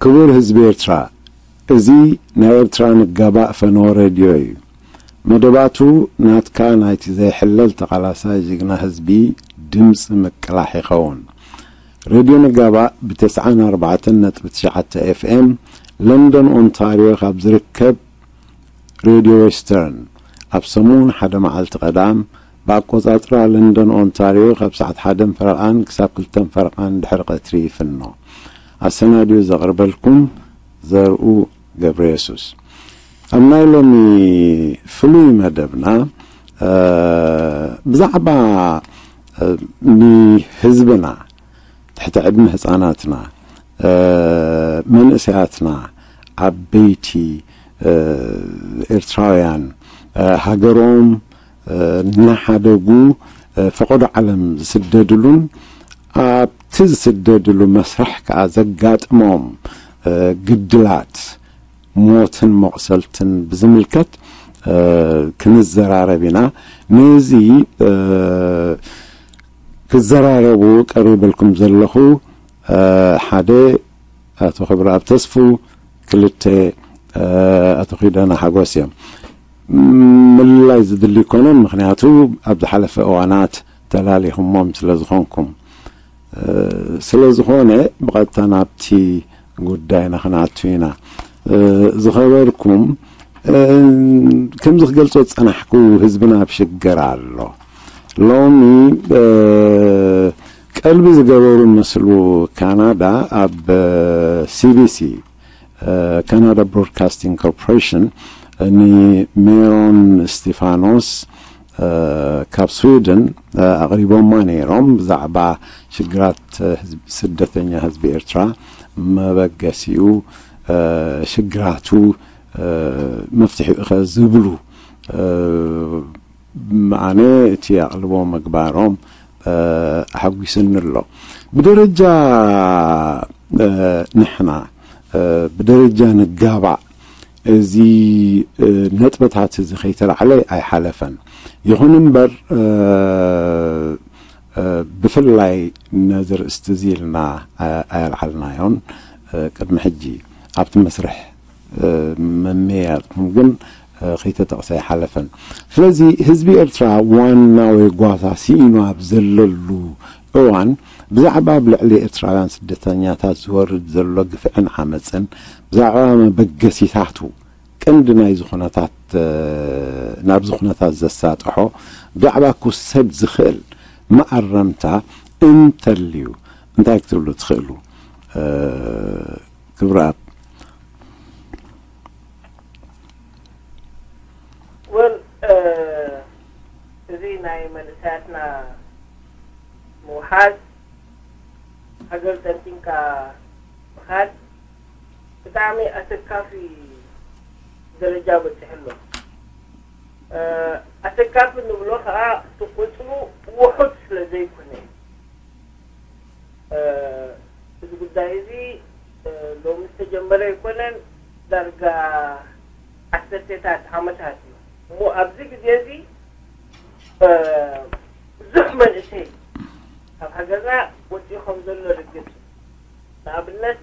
ክቡር ህዝቢ ኤርትራ፣ እዚ ናይ ኤርትራ ንጋባእ ፈነወ ሬድዮ እዩ። መደባቱ ናትካ ናይቲ ዘይሕለል ተቓላሳይ ጅግና ህዝቢ ድምፂ ምቅላሕ ይኸውን። ሬድዮ ንጋባእ ብ ተስዓን ኣርባዕተን ነጥቢ ትሽዓተ ኤፍኤም ለንደን ኦንታርዮ ካብ ዝርከብ ሬድዮ ዌስተርን ኣብ ሰሙን ሓደ መዓልቲ ቀዳም ብኣቆጻጽራ ለንደን ኦንታርዮ ካብ ሰዓት ሓደን ፈረቓን ክሳብ ክልተን ፈረቓን ድሕሪ ቀትሪ ይፍኖ። ኣሰናድዩ ዘቕርበልኩም ዘርኡ ገብረየሱስ። ኣብ ናይ ሎሚ ፍሉይ መደብና ብዛዕባ ንህዝብና፣ ትሕቲ ዕድመ ህፃናትና፣ መንእሰያትና፣ ዓበይቲ ኤርትራውያን ሃገሮም እናሓደጉ ፈቐዶ ዓለም ዝስደድሉን ኣብቲ ዝስደድሉ መስርሕ ከኣ ዘጋጥሞም ግድላት፣ ሞትን መቑሰልትን ብዝምልከት ክንዘራረብ ኢና። ነዚ ክዘራረቡ ቀሪበልኩም ዘለኹ ሓደ ኣቶ ክብረኣብ ተስፉ፣ ክልተ ኣቶ ኪዳነ ሓጎስ እዮም። ምልላይ ዝድሊ ኣይኮነን፣ ምኽንያቱ ኣብ ዝሓለፈ እዋናት ተላሊኹሞም ስለ ዝኾንኩም። ስለ ዝኾነ ብቐጥታ ናብቲ ጉዳይና ክንኣቱ ኢና። ዝኸበርኩም፣ ከምዚ ክገልጾ ዝጸናሕኩ ህዝብና ኣብ ሽግር ኣሎ። ሎሚ ቀልቢ ዝገበሩ መስሉ ካናዳ ኣብ ሲቢሲ፣ ካናዳ ብሮድካስቲንግ ኮርፖሬሽን፣ ንሜሮን እስቲፋኖስ ካብ ስዊድን ኣቕሪቦማ ነይሮም። ብዛዕባ ሽግራት ህዝቢ፣ ስደተኛ ህዝቢ ኤርትራ፣ መበገሲኡ፣ ሽግራቱ፣ መፍትሒኡ ኸ ዝብሉ፣ ኣነ እቲ ኣቕልቦ ምግባሮም ኣሐጒስኒ ኣሎ። ብደረጃ ንሕና፣ ብደረጃ ንጋባእ፣ እዚ ነጥብታት እዚ ከይተላዕለ ኣይሓለፈን። ይኹን እምበር፣ ብፍላይ ነዚ ርእስቲ እዚ ኢልና ኣየልዓልናዮን። ቅድሚ ሕጂ ኣብቲ መስርሕ ምምያጥኩም ግን ከይተጠቕሰ ኣይሓለፈን። ስለዚ ህዝቢ ኤርትራ ዋና ወይ ጓሳ ስኢኑ ኣብ ዘለሉ እዋን፣ ብዛዕባ ኣብ ልዕሊ ኤርትራውያን ስደተኛታት ዝወርድ ዘሎ ግፍዕን ዓመጽን፣ ብዛዕባ መበገሲታቱ፣ ቀንዲ ናይዚ ኩነታት፣ ናብዚ ኩነታት ዘሳጥሖ፣ ብዛዕባ ክውሰድ ዝኽእል መኣረምታ እንተልዩ፣ እንታይ ክትብሉ ትኽእሉ? ክብረኣብ። ወል፣ እዚ ናይ መንእሰያትና ምውሓዝ፣ ሃገር ጠንጢንካ ምኻድ ብጣዕሚ ኣሰካፊ ደረጃ በጺሑ ኣሎ። ኣሰካፊ ንብሎ ከኣ እቲ ቁጽሩ ውሑድ ስለ ዘይኮነ እዩ። እዚ ጉዳይ እዚ ሎሚ ዝተጀመረ ኣይኮነን፣ ዳርጋ ዓሰርተታት ዓመታት እዩ። እሞ ኣብዚ ግዜ እዚ ብዙሕ መንእሰይ ካብ ሃገርና ወፂኡ ከም ዘሎ ርግፅ እዩ። ንኣብነት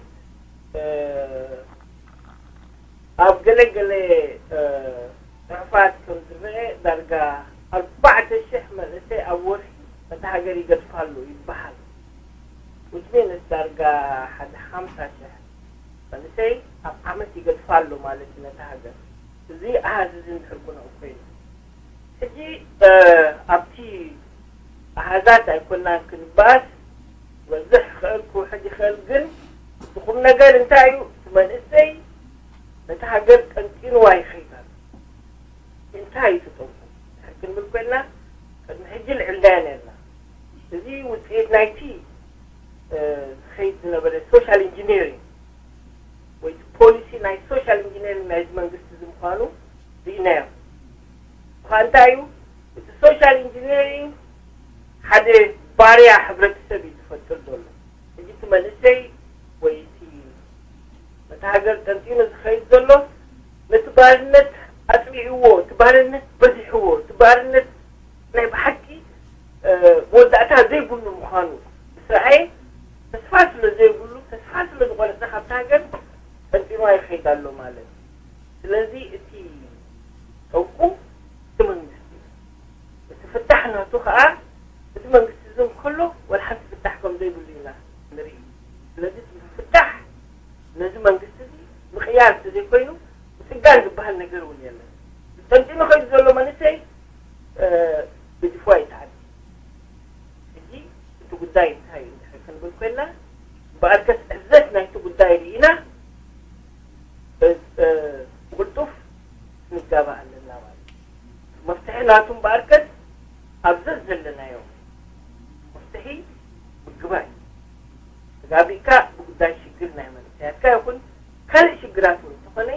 ኣብ ገለ ገለ ፅሑፋት ከም ዝረአ ዳርጋ ኣርባዕተ ሽሕ መንእሰይ ኣብ ወርሒ ነታ ሃገር ይገድፋ ኣሎ ይበሃል። Which means ዳርጋ ሓደ ሓምሳ ሽሕ መንእሰይ ኣብ ዓመት ይገድፋ ኣሎ ማለት እዩ ነታ ሃገር። እዚ ኣሃዝ እዚ እንድሕር ግኑዕ ኮይኑ ሕጂ ኣብቲ ኣሃዛት ኣይኮናን ክንባስ፣ ክበዝሕ ይኽእል ክውሕድ ይኽእል፣ ግን እቲ ቁም ነገር እንታይ እዩ? እቲ መንእሰይ ነቲ ሃገር ጠንጢንዋ ይኸይድ ኣሎ። እንታይ እዩ እቲ ጠንቁ? ሕጂ ክንብል ኮይንና ቅድሚ ሕጂ ልዕልናዮ ነርና። እዚ ውፅኢት ናይቲ ዝኸይድ ዝነበረ ሶሻል ኢንጂነሪንግ ወይ ፖሊሲ ናይ ሶሻል ኢንጂነሪንግ ናይዚ መንግስቲ እዚ ምዃኑ ርኢናዮ። እኳ እንታይ እዩ እቲ ሶሻል ኢንጂነሪንግ ሓደ ባርያ ሕብረተሰብ እዩ ዝፈጥር ዘሎ። ሕጂ እቲ መንእሰይ ወይ እቲ ነቲ ሃገር ጠንጢኑ ዝኸይድ ዘሎ ነቲ ባርነት ኣፅሊዕዎ፣ እቲ ባርነት በዚሕዎ፣ እቲ ባርነት ናይ ብሓቂ መወዳእታ ዘይብሉ ምዃኑ ምስ ረኣየ ተስፋ ስለ ዘይብሉ፣ ተስፋ ስለ ዝቆረፀ ካብቲ ሃገር ንዋ ይኸይድ ኣሎ ማለት እዩ። ስለዚ እቲ ጠንቁ እቲ መንግስቲ እዩ። እቲ ፍታሕ ናቱ ከዓ እቲ መንግስቲ እዚ እንከሎ ወላ ሓንቲ ፍታሕ ከም ዘይብሉ ኢና ንርኢ። ስለዚ እቲ ፍታሕ ነዚ መንግስቲ እዚ ምቕያር እንተዘይኮይኑ ምፅጋን ዝበሃል ነገር እውን የለን። ጠንጢኑ ከይዱ ዘሎ መንእሰይ ገዲፍዋ ይትዓዲ። ሕጂ እቲ ጉዳይ እንታይ እዩ እንድሕር ክንብል ኮይንና፣ እምበኣርከስ ዕብዘት ናይቲ ጉዳይ ርኢና ብቕልጡፍ ክንጋባእ ኣለና ማለት እዩ። መፍትሒ ናቱ እምበኣርከስ ኣብዘት ዘለናዮ መፍትሒ ምግባእ እዩ። ተጋቢእካ ብጉዳይ ሽግር ናይ መንእሰያትካ ይኹን ካልእ ሽግራት እውን እንተኾነ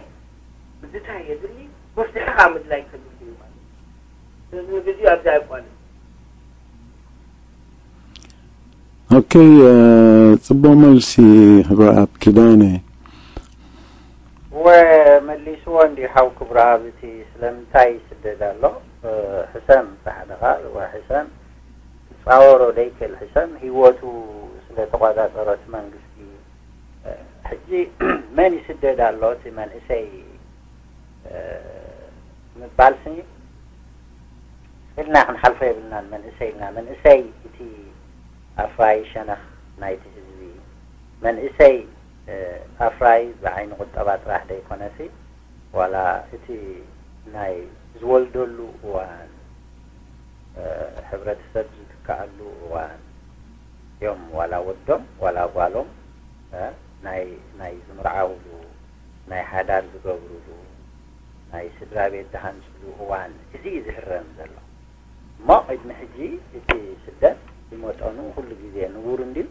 ብዝታይ የድሊ መፍትሒ ከዓ ምድላይ ከድሊ እዩ ማለት እዩ። ስለዚ ንግዚኡ ኣብዛ ይቋልል። ኦኬ፣ ጽቡቕ መልሲ። ክብረ ኣብ ኪዳነ ወመሊስዎ እንዲ ሓው ክብረ ኣብ እቲ ስለምንታይ ይስደድ ኣሎ ሕሰም ብሓደ ቃል ወሕሰም ፃወሮ ደይክእል ሕሰም ህይወቱ ስለተቋፃፀሮ እቲ መንግስቲ ሕጂ መን ይስደድ ኣሎ እቲ መንእሰይ ምባል ስኒ ኢልና ክንሓልፎ የብልናን። መንእሰይ ኢልና መንእሰይ እቲ ኣፍራይ ሸነኽ ናይቲ ህዝቢ መንእሰይ ኣፍራይ ብዓይኒ ቁጠባ ጥራሕ ደይኮነሲ ዋላ እቲ ናይ ዝወልደሉ እዋን ሕብረተሰብ ዝትከኣሉ እዋን እዮም ዋላ ወዶም ዋላ ጓሎም ናይ ናይ ዝምርዓውሉ ናይ ሓዳር ዝገብሩሉ ናይ ስድራ ቤት ዝሃንፅሉ እዋን እዚ እዩ ዝህረም ዘሎ። እሞ ቅድሚ ሕጂ እቲ ስደት ብመጠኑ ኩሉ ግዜ ንቡር እንድዩ።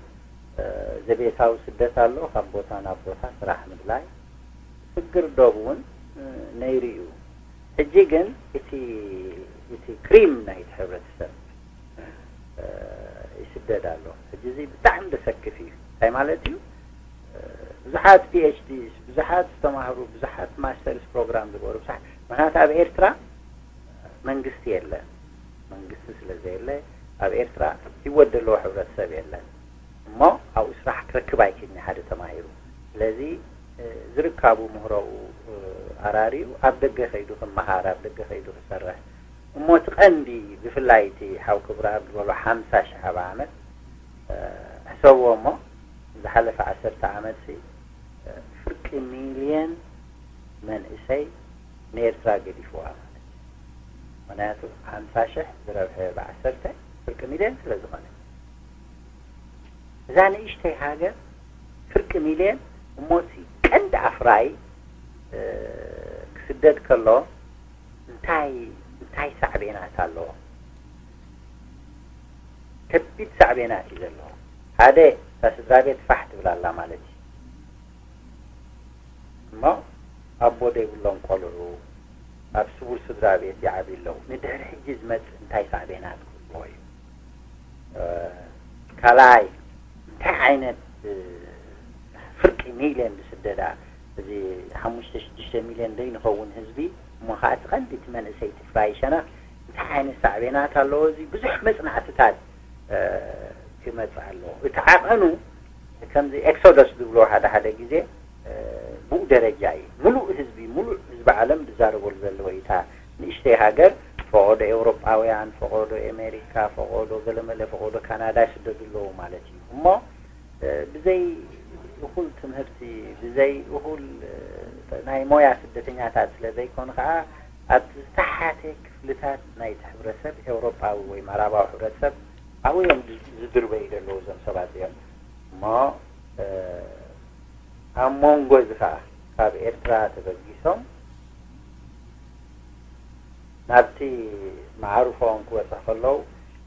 ዘቤታዊ ስደት ኣሎ፣ ካብ ቦታ ናብ ቦታ ስራሕ ምድላይ። ስግር ዶብ እውን ነይሩ እዩ። ሕጂ ግን እቲ እቲ ክሪም ናይቲ ሕብረተሰብ ይስደድ ኣሎ። ሕጂ እዚ ብጣዕሚ ዘሰክፍ እዩ። እንታይ ማለት እዩ? ብዙሓት ፒ ኤች ዲስ፣ ብዙሓት ዝተማህሩ፣ ብዙሓት ማስተርስ ፕሮግራም ዝገበሩ ብዙሓት ምክንያቱ ኣብ ኤርትራ መንግስቲ የለን። መንግስቲ ስለ ዘየለ ኣብ ኤርትራ ህይወት ዘለዎ ሕብረተሰብ የለን። እሞ ኣብኡ ስራሕ ክረክብ ኣይክእልን ሓደ ተማሂሩ። ስለዚ ዝርካቡ ምህሮኡ ኣራሪኡ ኣብ ደገ ከይዱ ክመሃር ኣብ ደገ ከይዱ ክሰርሕ እሞ እቲ ቀንዲ ብፍላይ እቲ ሓው ክብረኣብ ዝበሎ ሓምሳ ሽሕ ኣብ ዓመት ሕሰብዎ እሞ ዝሓለፈ ዓሰርተ ዓመት ሲ ፍርቂ ሚልየን መንእሰይ ንኤርትራ ገዲፍዋ ማለት እዩ። ምክንያቱ ሓምሳ ሽሕ ዝረብሐ ብዓሰርተ ፍርቂ ሚልየን ስለ ዝኾነ እዛ ንእሽተይ ሃገር ፍርቂ ሚልየን እሞሲ ቀንዲ ኣፍራይ ክስደድ ከሎ እንታይ እንታይ ሳዕቤናት ኣለዎ? ከቢድ ሳዕቤናት እዩ ዘለዎ። ሓደ እታ ስድራ ቤት ፋሕ ትብል ኣላ ማለት እዩ። እሞ ኣቦ ዘይብሎም ቆልዑ ኣብ ስቡር ስድራ ቤት ይዓብዩ ኣለዉ። ንድሕሪ ሕጂ ዝመጽእ እንታይ ሳዕቤናት ክህልዎ እዩ? ካልኣይ እንታይ ዓይነት ፍርቂ ሚልዮን ዝስደዳ እዚ ሓሙሽተ ሽዱሽተ ሚልዮን ዘይንኸውን ህዝቢ እሞ ከዓ እቲ ቀንዲ እቲ መንእሰይ እቲ ፍራይ ሸነኽ እንታይ ዓይነት ሳዕቤናት ኣለዎ? እዚ ብዙሕ መጽናዕትታት ክመጽእ ኣለዎ። እቲ ዓቐኑ ከምዚ ኤክሶደስ ዝብልዎ ሓደ ሓደ ግዜ ብኡ ደረጃ እዩ። ሙሉእ ህዝቢ ሙሉእ ህዝቢ ዓለም ዝዛረበሉ ዘለዎ እዩ። እታ ንእሽተይ ሃገር ፈቐዶ ኤውሮጳውያን፣ ፈቐዶ ኤሜሪካ፣ ፈቐዶ ገለመለ፣ ፈቐዶ ካናዳ ይስደዱ ኣለዉ ማለት እዩ። እሞ ብዘይ እኹል ትምህርቲ፣ ብዘይ እኹል ናይ ሞያ ስደተኛታት ስለ ዘይኮኑ ከዓ ኣብቲ ዝተሓተ ክፍልታት ናይቲ ሕብረተሰብ ኤውሮጳዊ ወይ ምዕራባዊ ሕብረተሰብ ኣብኡ እዮም ዝድርበዩ ዘለዉ እዞም ሰባት እዮም። እሞ ኣብ መንጎ እዚ ከዓ ካብ ኤርትራ ተበጊሶም ናብቲ መዓርፎኦም ክበፅሑ ከለዉ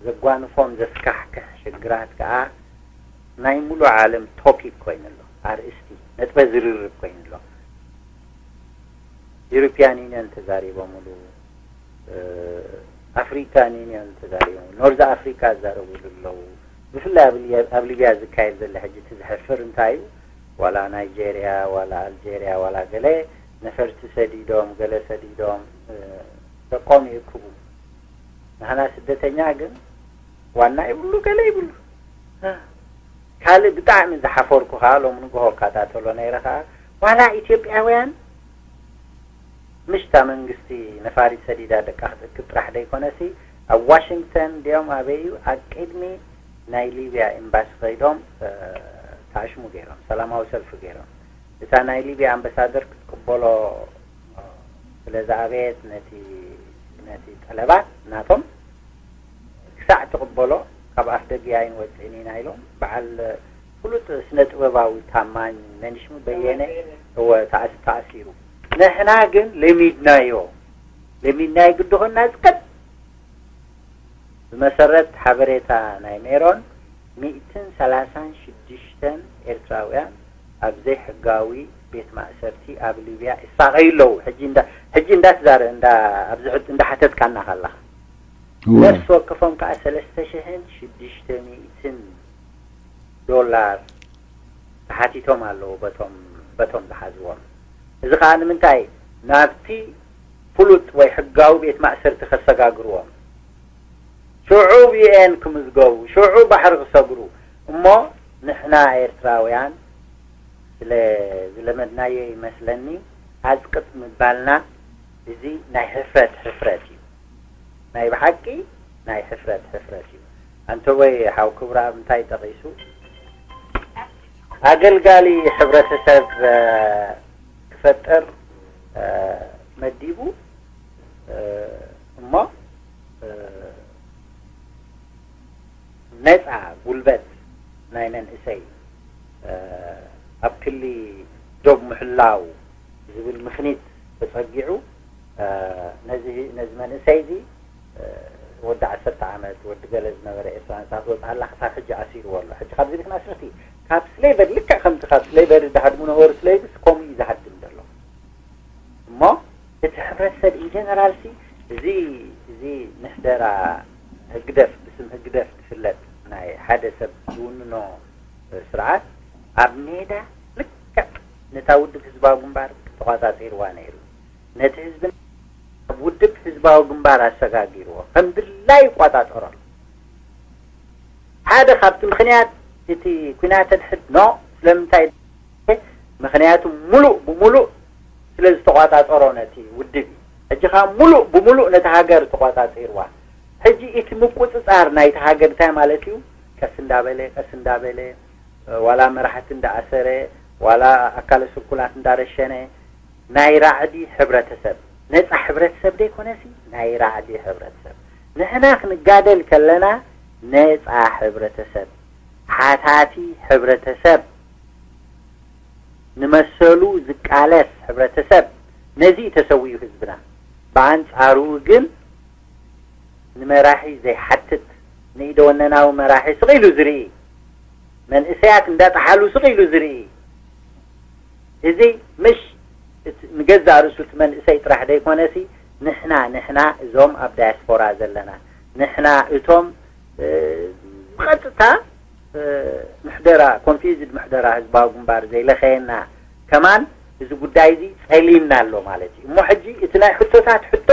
ዘጓንፎም ዘስካሕክሕ ሽግራት ከዓ ናይ ሙሉእ ዓለም ቶፒክ ኮይኑ ኣሎ። ኣርእስቲ ነጥበ ዝርርብ ኮይኑ ኣሎ። ዩሮፒያን ዩኒየን ተዛሪቦምሉ፣ ኣፍሪካን ዩኒየን ተዛሪቦም፣ ኖርዝ ኣፍሪካ ይዛረብሉ ኣለዉ። ብፍላይ ኣብ ሊብያ ዝካየድ ዘሎ ሕጂ እቲ ዘሕፍር እንታይ እዩ? ዋላ ናይጄርያ ዋላ ኣልጄርያ ዋላ ገለ ነፈርቲ ሰዲዶም ገለ ሰዲዶም ደቆም ይእክቡ። ንሕና ስደተኛ ግን ዋና ይብሉ ገለ ይብሉ። ካልእ ብጣዕሚ ዝሓፈርኩ ከዓ ሎም ንግሆ እከታተሎ ነይረ ከዓ ዋላ ኢትዮጵያውያን፣ ምሽታ መንግስቲ ነፋሪት ሰዲዳ ደቃ ክትእክብ ጥራሕ ደይኮነሲ፣ ኣብ ዋሽንግተን ድዮም ኣበዩ ኣብ ቅድሚ ናይ ሊብያ ኤምባሲ ከይዶም፣ እ፣ ታሽሙ ገይሮም፣ ሰላማዊ ሰልፊ ገይሮም። እታ ናይ ሊብያ ኣምባሳደር ክትቅበሎ፣ እ፣ ስለ ዝኣበየት፣ ነቲ፣ ነቲ ጠለባት ናቶም ክሳዕ ትቕበሎ፣ ካብ ኣፍ ደገ ኣይንወፅእን ኢና ኢሎም። በዓል ፍሉጥ ስነ ጥበባዊ ታማኝ መንሽሙ በየነ፣ እወ፣ ተኣስ-፣ ተኣሲሩ። ንሕና ግን ለሚድናዮ፣ ለሚድናዮ ግዲ ኾንና ዝቀጥ። ብመሰረት ሓበሬታ ናይ ሜሮን፣ ሚእትን ሰላሳን ሽዱሽተን ኤርትራውያን ኣብ ዘይሕጋዊ ቤት ማእሰርቲ ኣብ ሊብያ ይሳቐዩ ኣለዉ። ሕጂ እንዳ-፣ ሕጂ እንዳትዛረ-፣ እንዳ-፣ ኣብዚ ሕት-፣ እንዳሓተትካና ከለኻ። እወ። ነፍሲ ወከፎም ከኣ ሰለስተ ሽሕን ሽዱሽተ ሚእትን ዶላር ተሓቲቶም ኣለዉ በቶም፣ በቶም ዝሓዝዎም። እዚ ከኣ ንምንታይ? ናብቲ ፍሉጥ ወይ ሕጋዊ ቤት ማእሰርቲ ከሰጋግርዎም። ሽዑ ዩ ኤን ክምዝገቡ፣ ሽዑ ባሕሪ ክሰግሩ። እሞ ንሕና ኤርትራውያን ስለ ዝለመድናዮ ይመስለኒ፣ ኣዝቅጥ ምባልና። እዚ ናይ ሕፍረት ሕፍረት እዩ። ናይ ብሓቂ ናይ ሕፍረት ሕፍረት እዩ። ኣንተወይ ሓው ክብረኣብ እንታይ ጠቒሱ? ኣገልጋሊ ሕብረተሰብ፣ እ፣ ክፈጥር፣ እ፣ መዲቡ፣ እ፣ እሞ፣ እ፣ ነፃ ጉልበት ናይ መንእሰይ፣ እ፣ ኣብ ክሊ ዶብ ምሕላው ዝብል ምኽኒት ተጸጊዑ፣ እ፣ ነዚ፣ ነዚ መንእሰይ እዚ፣ እ፣ ወዲ ዓሰርተ ዓመት፣ ወዲ ገለ ዝነበረ ኤርትራ ነጻ ትወጽኣላ ክሳብ ሕጂ ኣሲርዎ ኣሎ። ሕጂ ካብዚ ቤት ማእሰርቲ፣ ካብ ስሌቨሪ፣ ልክዕ ከምቲ ካብ ስሌቨሪ ድሓድሙ ነበሩ ስሌቭስ፣ ከምኡ እዩ ዝሃድም ዘሎ። እሞ እቲ ሕብረተሰብ ኢን ጀነራል ሲ፣ እዚ፣ እዚ ምሕደራ ህግደፍ፣ ብስም ህግደፍ ዝፍለጥ ናይ ሓደ ሰብ ዝውንኖ ስርዓት፣ ኣብ ሜዳ ልክዕ ነታ ውድብ ህዝባዊ ግንባር ተቋጻጺርዋ ነይሩ። ነቲ ህዝቢ ኣብ ውድብ ህዝባዊ ግንባር ኣሰጋጊርዎ፣ ከም ድላዩ ይቋጻጸሮ ኣሎ። ሓደ ካብቲ ምኽንያት እቲ ኲናት ሕድሕድ ኖ፣ ስለምንታይ? ምኽንያቱ ሙሉእ ብሙሉእ ስለ ዝተቋጻጸሮ ነቲ ውድብ እዩ። ሕጂ ኸኣ ሙሉእ ብሙሉእ ነቲ ሃገር ተቋጻጺርዋ። ሕጂ እቲ ምቁጽጻር ናይቲ ሃገር እንታይ ማለት እዩ? ቀስ እንዳበለ፣ ቀስ እንዳበለ፣ ዋላ መራሕቲ እንዳኣሰረ፣ ዋላ ኣካለ ስንኩላት እንዳረሸነ፣ ናይ ራዕዲ ሕብረተሰብ፣ ነጻ ሕብረተሰብ ደይኮነሲ፣ ናይ ራዕዲ ሕብረተሰብ። ንሕና ክንጋደል ከለና፣ ነጻ ሕብረተሰብ፣ ሓታቲ ሕብረተሰብ፣ ንመሰሉ ዝቃለስ ሕብረተሰብ፣ ነዚ እዩ ተሰዊኡ ህዝብና። ብኣንጻሩ ግን ንመራሒ ዘይሓትት፣ ንኢደ ወነናዊ መራሒ ስቕ ኢሉ ዝርኢ፣ መንእሰያት እንዳጠሓሉ ስቕ ኢሉ ዝርኢ፣ እዚ ምሽ እቲ ንገዛእ ርእሱ እቲ መንእሰይ ጥራሕ ደይኮነሲ፣ ንሕና፣ ንሕና እዞም ኣብ ዳያስፖራ ዘለና፣ ንሕና እቶም፣ እ፣ ብቐጥታ፣ እ፣ ምሕደራ፣ ኮንፊውዝድ ምሕደራ ህዝባዊ ግንባር ዘይለኸየና ከማን፣ እዚ ጉዳይ እዚ ጸሊምና ኣሎ ማለት እዩ። እሞ ሕጂ እቲ ናይ ሕቶታት ሕቶ፣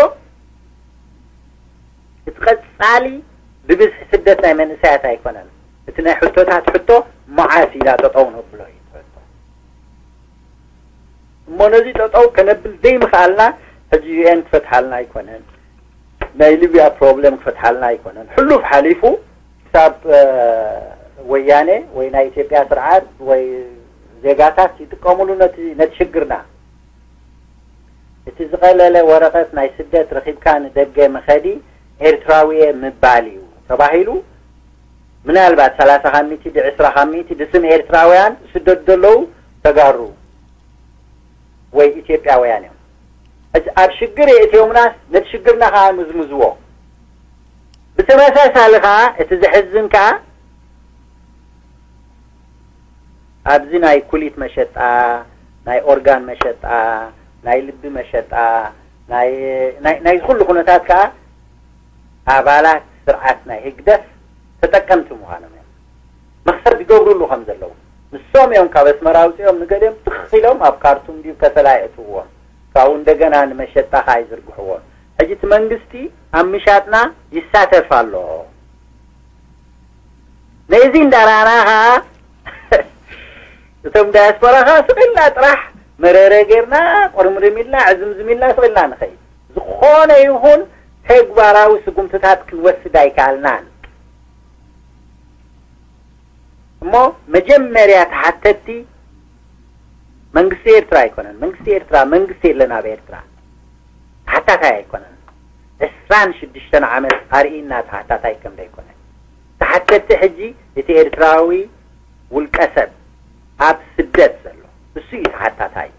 እቲ ቀጻሊ ብብዝሒ ስደት ናይ መንእሰያት ኣይኮነን። እቲ ናይ ሕቶታት ሕቶ መዓስ ኢላ ጠጠው ነብሎ እዩ እቲ ሕቶ። እሞ ነዚ ጠጠው ከነብል ዘይምኽኣልና፣ ሕጂ ዩ ኤን ክፈትሓልና ኣይኮነን፣ ናይ ሊብያ ፕሮብለም ክፈትሓልና ኣይኮነን። ሕሉፍ ሓሊፉ ክሳብ፣ እ፣ ወያኔ ወይ ናይ ኢትዮጵያ ስርዓት ወይ ዜጋታት ይጥቀምሉ ነቲ፣ ነቲ ሽግርና። እቲ ዝቐለለ ወረቐት ናይ ስደት ረኺብካ ንደገ መኸዲ ኤርትራዊ እየ ምባል እዩ ተባሂሉ። ምናልባት ሰላሳ ካብ ሚእቲ፣ ዲ ዕስራ ካብ ሚእቲ ብስም ኤርትራውያን ዝስደዱ ዘለዉ ተጋሩ ወይ ኢትዮጵያውያን እዮም። ሕጂ ኣብ ሽግር የእትዮምናስ ነቲ ሽግርና ከኣ ምዝምዝዎ። ብተመሳሳሊ ከኣ እቲ ዘሕዝን ከኣ ኣብዚ ናይ ኩሊት መሸጣ፣ ናይ ኦርጋን መሸጣ፣ ናይ ልቢ መሸጣ፣ ናይ፣ ናይ፣ ናይ ኩሉ ኩነታት ከኣ ኣባላት ስርዓት ናይ ህግደፍ ተጠቀምቲ ምዃኖም እዮም። መኽሰብ ይገብሩሉ ከም ዘለዉ። ንሶም እዮም ካብ ኣስመራ ኣውጺኦም ንገሊኦም ትኽ ኢሎም ኣብ ካርቱም ድዩ ከሰላ የእትውዎም። ካብኡ እንደገና ንመሸጣ ከኣ ይዝርግሕዎም። ሕጂ እቲ መንግስቲ ኣብ ምሻጥና ይሳተፍ ኣሎ። ነዚ እንዳራና ኸዓ እቶም ዳያስፖራ ኸዓ ስቕ ኢልና ጥራሕ መረረ ጌርና፣ ቁርምርም ኢልና፣ ዕዝምዝም ኢልና ስቕ ኢልና ንኸይድ። ዝኾነ ይኹን ተግባራዊ ስጉምትታት ክንወስድ ኣይከኣልናን። እሞ መጀመርያ ተሓተትቲ መንግስቲ ኤርትራ ኣይኮነን። መንግስቲ ኤርትራ መንግስቲ የለን ኣብ ኤርትራ። ተሓታታይ ኣይኮነን። ዕስራን ሽዱሽተን ዓመት ኣርእይና ተሓታታይ ከም ዘይኮነ። ተሓተትቲ ሕጂ እቲ ኤርትራዊ ውልቀ ሰብ ኣብ ስደት ዘሎ፣ እሱ እዩ ተሓታታይ።